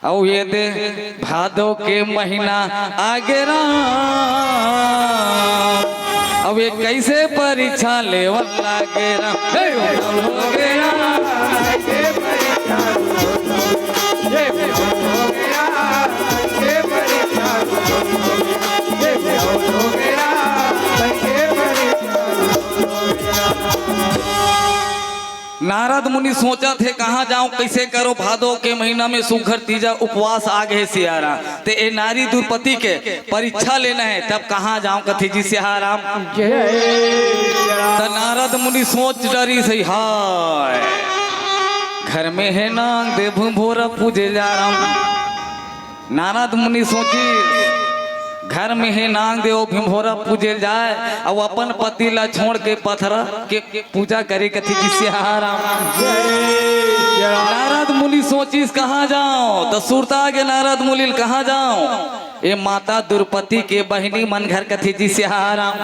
अउ ये दे भादो के महीना आगे राम, अउ ये कइसे परीक्षा लेवल लागे राम। हे, नारद मुनि सोचत हे, कहाँ जांव, कइसे करंव, भादो के महीना में सुग्घर तीजा उपवास आगे हे सियाराम। ते ए नारी दुरपति के परीक्षा लेना हे, तब कहाँ जांव कथे जी सियाराम। त नारद मुनि सोच डरिस हे, हाय, घर में हे नांग दे भिंभोरा पूजे जा राम। नारद मुनि सोचिस, घर में हे नांग दे ओ भिंभोरा पूजे जाय, अउ अपन पति ला छोड़ के पथरा के पूजा करे कथे जी सियाराम। नारद मुनि सोचिस, कहाँ जांव? त सुरता आगे नारद मुनि ल, कहाँ जांव? ए माता दुरपति के बहिनी मन घर कथे जी सियाराम।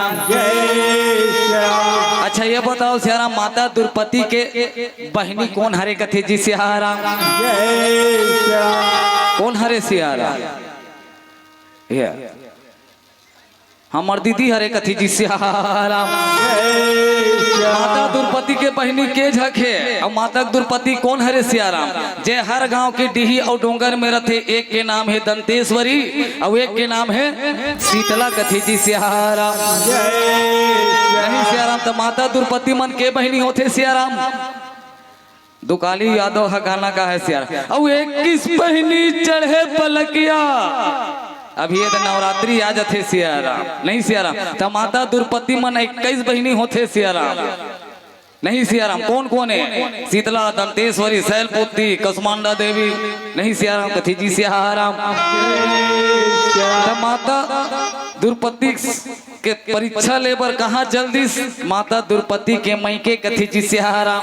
अच्छा, ये बताव सियाराम, माता दुरपति के बहिनी कोन हरे कथे जी सियाराम? कोन हरे सियाराम? ये हमर दीदी हरे कथे जी सियाराम। माता दुरपति के बहिनी के झक हे, अउ माता दुरपति कोन हरे सियाराम? जे हर गांव के डीही अउ डोंगर में रथे, एक के नाम हे दंतेश्वरी, अउ एक के नाम हे शीतला कथे जी सियाराम। नहीं सियाराम, त माता दुरपति मन के बहिनी होथे सियाराम? दुकाली यादव ह गाना गाहे सियाराम। अउ इक्कीस बहिनी चढ़े पलकिया। अभी ये त नवरात्रि आ जथे सियाराम। नहीं सियाराम, त माता दुरपति मन इक्कीस बहिनी होथे सियाराम। नहीं सियाराम, कोन कोन हे? शीतला, दंतेश्वरी, शैलपुत्री, कुष्मांडा देवी। नहीं सियाराम, कथे जी सियाराम। त माता दुरपति के परीक्षा ले बर कहाँ चल दिस? माता दुरपति के मइके कथे जी सियाराम।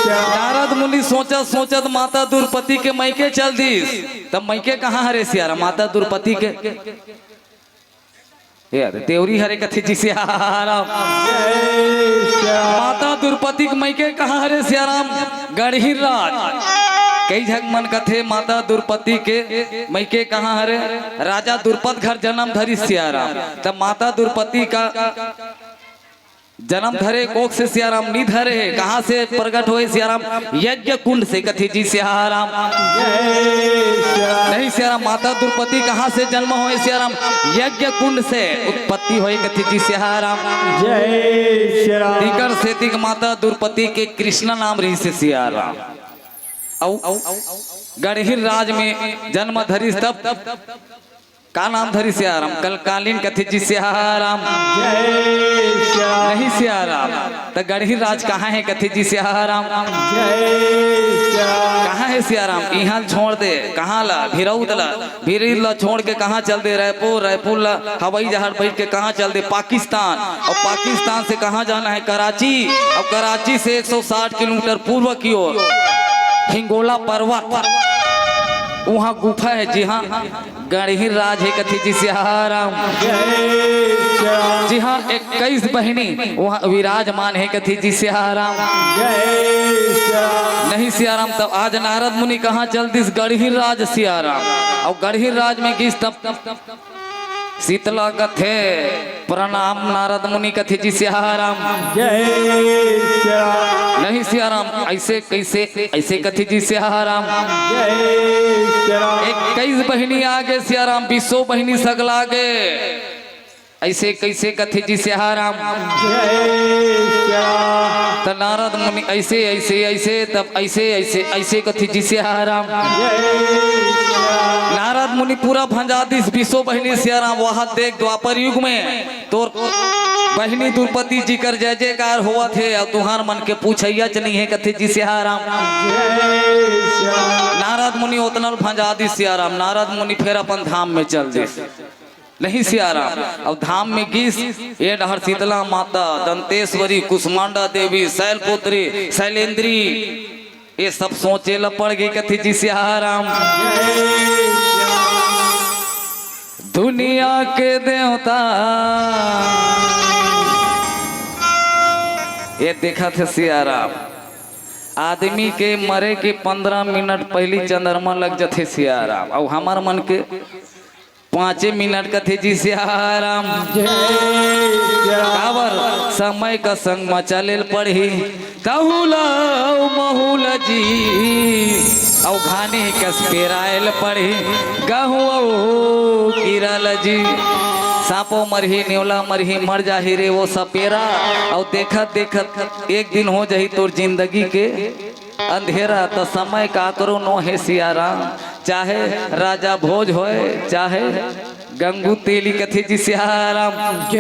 नारद मुनि सोचत सोचत माता दुरपति के मइके चल दिस। त मइके कहाँ हरे सियाराम? माता दुरपति के, ये देवरी हरे कथे जी सियाराम। माता दुरपति के मइके कहाँ हरे सियाराम? गड़हिर राज। कई झक मन कथे माता दुरपति के मइके कहाँ हरे? राजा दुरपत घर जनम धरिस सियाराम। त माता दुरपति का जनम धरे कोख से सियाराम नइ धरे हे। कहाँ से प्रगट होय सियाराम? यज्ञ कुंड से, कथे जी सियाराम। नहीं सियाराम, माता दुरपति कहाँ से जनम होय सियाराम? यज्ञ कुंड से उत्पत्ति होय, कथे जी सियाराम। तिकर सेतिक माता दुरपति के कृष्णा नाम रहिसे सियाराम। अउ गड़हिर राज में जनम धरिस तब का नाम धरिस सियाराम? कलकालीन, कथे जी सियाराम। नहीं सियाराम, त गड़हिर राज कहाँ हे, कथे जी सियाराम। कहाँ हे सियाराम? इहाँ ल छोड़ दे, कहाँ ला? भिरौद ला। भिरौद ला छोड़ के कहाँ चल दे? रायपुर। रायपुर ला हवाई जहाज बइठ के कहाँ चल दे? पाकिस्तान। अउ पाकिस्तान से कहाँ जाना हे? कराची। अउ कराची से एक सौ साठ किलोमीटर पूर्व की ओर हिंगोला पर्वत, उहाँ गुफा हे, जिहाँ गड़हिर राज हे, कथे जी सियाराम। जिहाँ इक्कीस बहिनी उहाँ विराजमान हे, कथे जी सियाराम। नहीं सियाराम, तब आज नारद मुनि कहाँ चल दिस? गड़हिर राज सियाराम। अउ गड़हिर राज में गिस तब शीतला कथे, प्रणाम नारद मुनि, कथे जी सियाराम। नहीं सियाराम, अइसे कइसे, अइसे कथे जी सियाराम। इक्कीस बहिनी आगे सियाराम, बीसो बहिनी सगला गे। अइसे कइसे, कथे जी सियाराम। त नारद मुनि अइसे, अइसे, अइसे, तब अइसे, अइसे, अइसे कथे जी सियाराम। नारद मुनि पूरा भंजा दिस, बीसो बहिनी सियाराम। वहाँ देख, द्वापर युग में तोर बहिनी दुरपति जी कर जय जयकार होवत हे, अउ तुँहर मन के पूछइयाच नइ हे, कथे जी सियाराम। नारद मुनि ओतना ल भंजा दिस सियाराम। नारद मुनि फेर अपन धाम में चल दिस। नहीं सियाराम, अब धाम में गिस, ये डहर शीतला माता, दंतेश्वरी, कुष्मांडा देवी, शैलपुत्री, शैलेंद्री, ये सब सोचे ल पड़ गे कथे जी सियाराम। दुनिया के देवता ये देखत हे सियाराम, आदमी के मरे के पंद्रह मिनट पहिली चंद्रमा लग जथे सियाराम, अउ हमर मन के पाँचे मिनट कथे जी सियाराम। काबर समय का संग म चले ल पड़ही। तहू ल अउ महू ल जी, अउ घानी कस पेराए ल पड़ही। गहूं अउ कीरा ल जी, सांपो मरही, नेवला मरही, मर जाही रे वो सपेरा। अउ देखत देखत एक दिन हो जाही तोर जिंदगी के अंधेरा। त समय काकरो नो हे सियाराम, चाहे राजा भोज होय, चाहे गंगू तेली कथे जी सियाराम। तो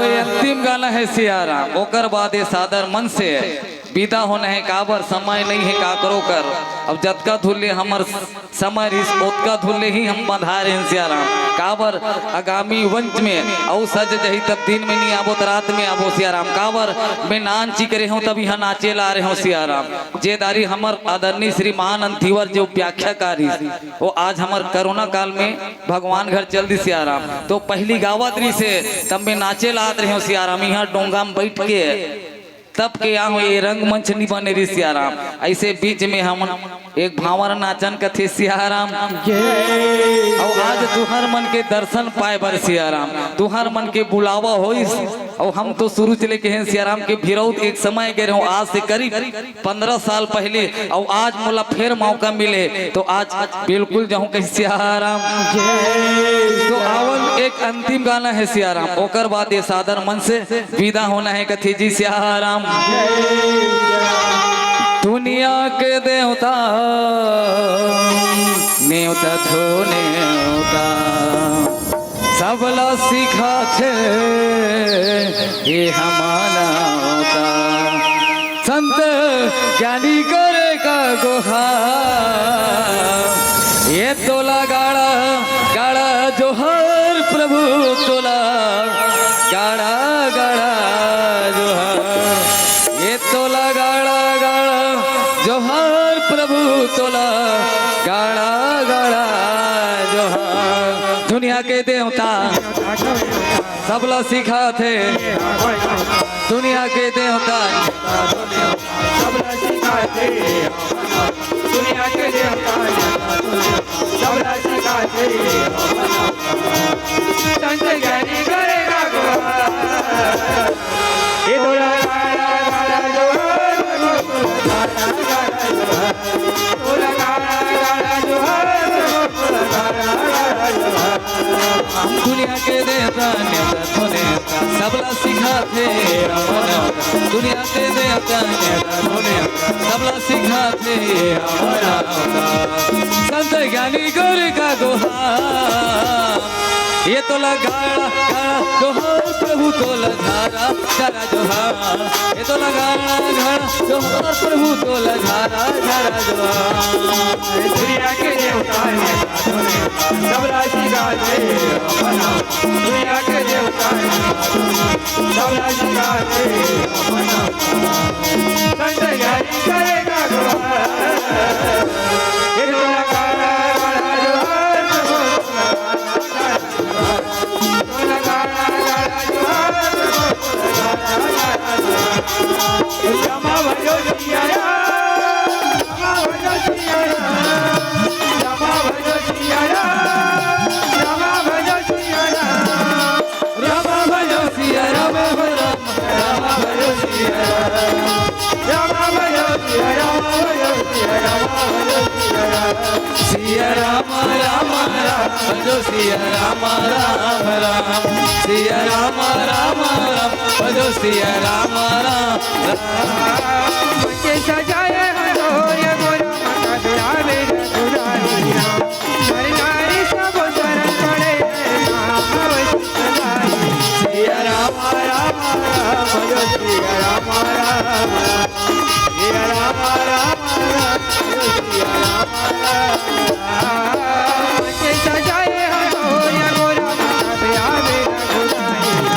ये अंतिम गाना हे सियाराम, ओकर बाद ये सादर मन से विदा होना हे, काबर समय नहीं हे काकरो कर। अब जतका धुल्ले हमर समय रिस, ओतका धुल्ले ही हम बंधाए रहेन सियाराम, काबर आगामी वंश में अउ सज जही तब दिन में नहीं आबो त रात में आबो सियाराम, काबर मैं नान चिकरे हूँ तब यहाँ नाचे ला रहे हूँ सियाराम। जे दारी हमर आदरणीय श्रीमान अंतिवर जो व्याख्याकारी, वो आज हमर कोरोना काल में भगवान घर चल दी सियाराम। तो पहली गावत रही से तब मैं नाचे ला आत रहे हूँ सियाराम, यहाँ डोंगा में बैठ के तब के आहूँ, ये रंगमंच नी बने रिहिस सियाराम। ऐसे बीच में हम एक भांवर नाचन कथे सियाराम। अउ आज तुहर मन के दर्शन पाए बर सियाराम, तुहर मन के बुलावा होइस। अउ हम तो शुरू चले के हैं सियाराम के भिरौत एक समय गे रहूं, आज से करीब पंद्रह साल पहले, अउ आज मोला फेर मौका मिले तो आज बिल्कुल जाहूं कहे सियाराम। तो आवल एक अंतिम गाना हे सियाराम, ओकर बाद ये सादर मन से विदा होना हे कथे जी सियाराम। दुनिया के देवता नेवता धो नेवता सबला सिखाथे ये हमारा होता। संत ज्ञानी करे का गुहार, ये तोला गाड़ा गाड़ा जोहार प्रभु तोला, गाड़ा गाड़ा जोहार, ये तोला गाड़ा गाड़ा जोहार प्रभु तोला, गाड़ा गाड़ा जोहार। दुनिया के देवता सबला सिखाथे, दुनिया के देवता सबला सिखाथे, दुनिया के देवता सबला सिखाथे। संत ज्ञानी करे का गुहार। ये थोड़ा गाड़ा गाड़ा जोहार, थोड़ा गाड़ा गाड़ा जोहार, थोड़ा गाड़ा गाड़ा जोहार। दुनिया के देवता नेवता धो नेवता सबला सिखाथे अमर होता। दुनिया के देवता नेवता धो नेवता सबला सिखाथे अमर होता। संत ज्ञानी गुर का गुहार, ये तोला गाड़ा गाड़ा जोहार प्रभु तोला झारा झारा जोहार। ये तोला गाड़ा गाड़ा जोहार प्रभु तोला झारा झारा जोहार। दुनिया के देवता हे सबला सिखाथे अपना, दुनिया के देवता हे सबला सिखाथे अपना। संत ज्ञानी करे का गुहार, ये तोला गाड़ा गाड़ा जोहार प्रभु तोला झारा झारा जोहार। सिया राम राम राम भजो, सिया राम राम राम, सिया राम राम राम भजो, सिया राम राम राम। के सजाए हलो ये गोरा माता दुलावे दुलारी राम। नर नारी सब शरण पड़े राम अवश्य सजाए। सिया राम राम राम भजो, सिया राम राम राम, सिया राम राम राम भजो, सिया राम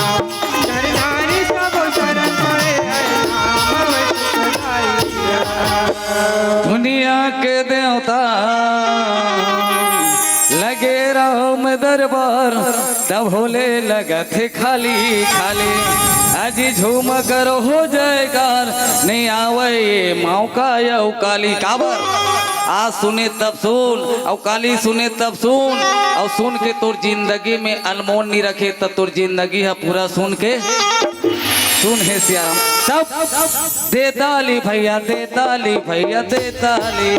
राम राम। तब होले लगथे खाली खाली। अजी झूम कर हो जयकार, नइ आवय ये मौका अउ काली। काबर? आज सुने तब सुन, अउ काली सुने तब सुन, अउ सुन के तोर जिंदगी में अनमोल नइ रखे, त तोर जिंदगी ह पूरा सुन के सुन हे सियाराम। सब दे ताली भैया, दे ताली भैया, दे ताली।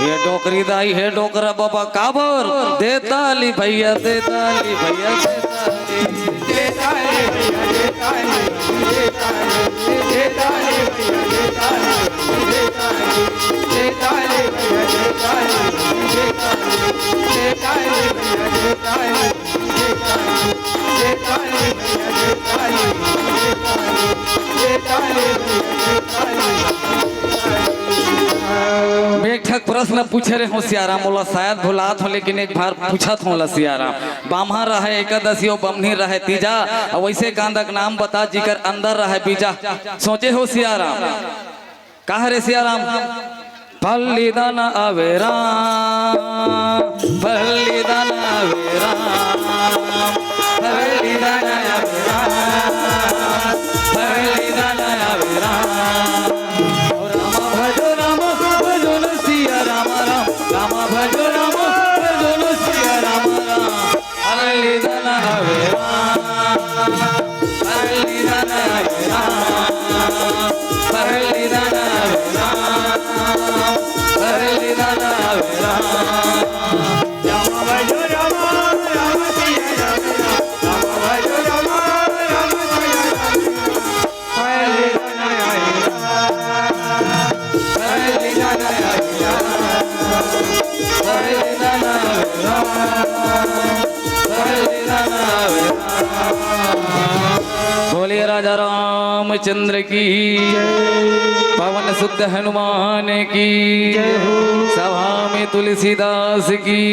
हे डोकरी दाई, हे डोकरा बाबा, काबर? दे ताली भैया, दे ताली भैया, दे ताली। मैं एक ठक प्रश्न पूछे रहे हों सियाराम, मोला शायद भुलात हों, लेकिन एक बार पूछत हों ला सियाराम। बाम्हन रहय एकादशी अउ बमनी रहय तीजा, अउ वइसे कांदा के नाम बता जिकर अंदर रहय बीजा। सोचे हो सियाराम, का हरे सियाराम? बलिदान आवे राम, बलिदान आवे राम, बलिदान आवे राम, बलिदान आवे राम। राम भजो राम भजो न सिया राम राम, राम भजो राम भजो न सिया राम राम। बलिदान आवे राम, बलिदान आवे राम, बलिदान आवे राम, बलिदान आवे राम। राम भजो राम, राम सिया राम राम, राम भजो राम, राम सिया राम राम। बोलिए राजा रामचंद्र की, पवन सुत हनुमान की, सभा में तुलसीदास की।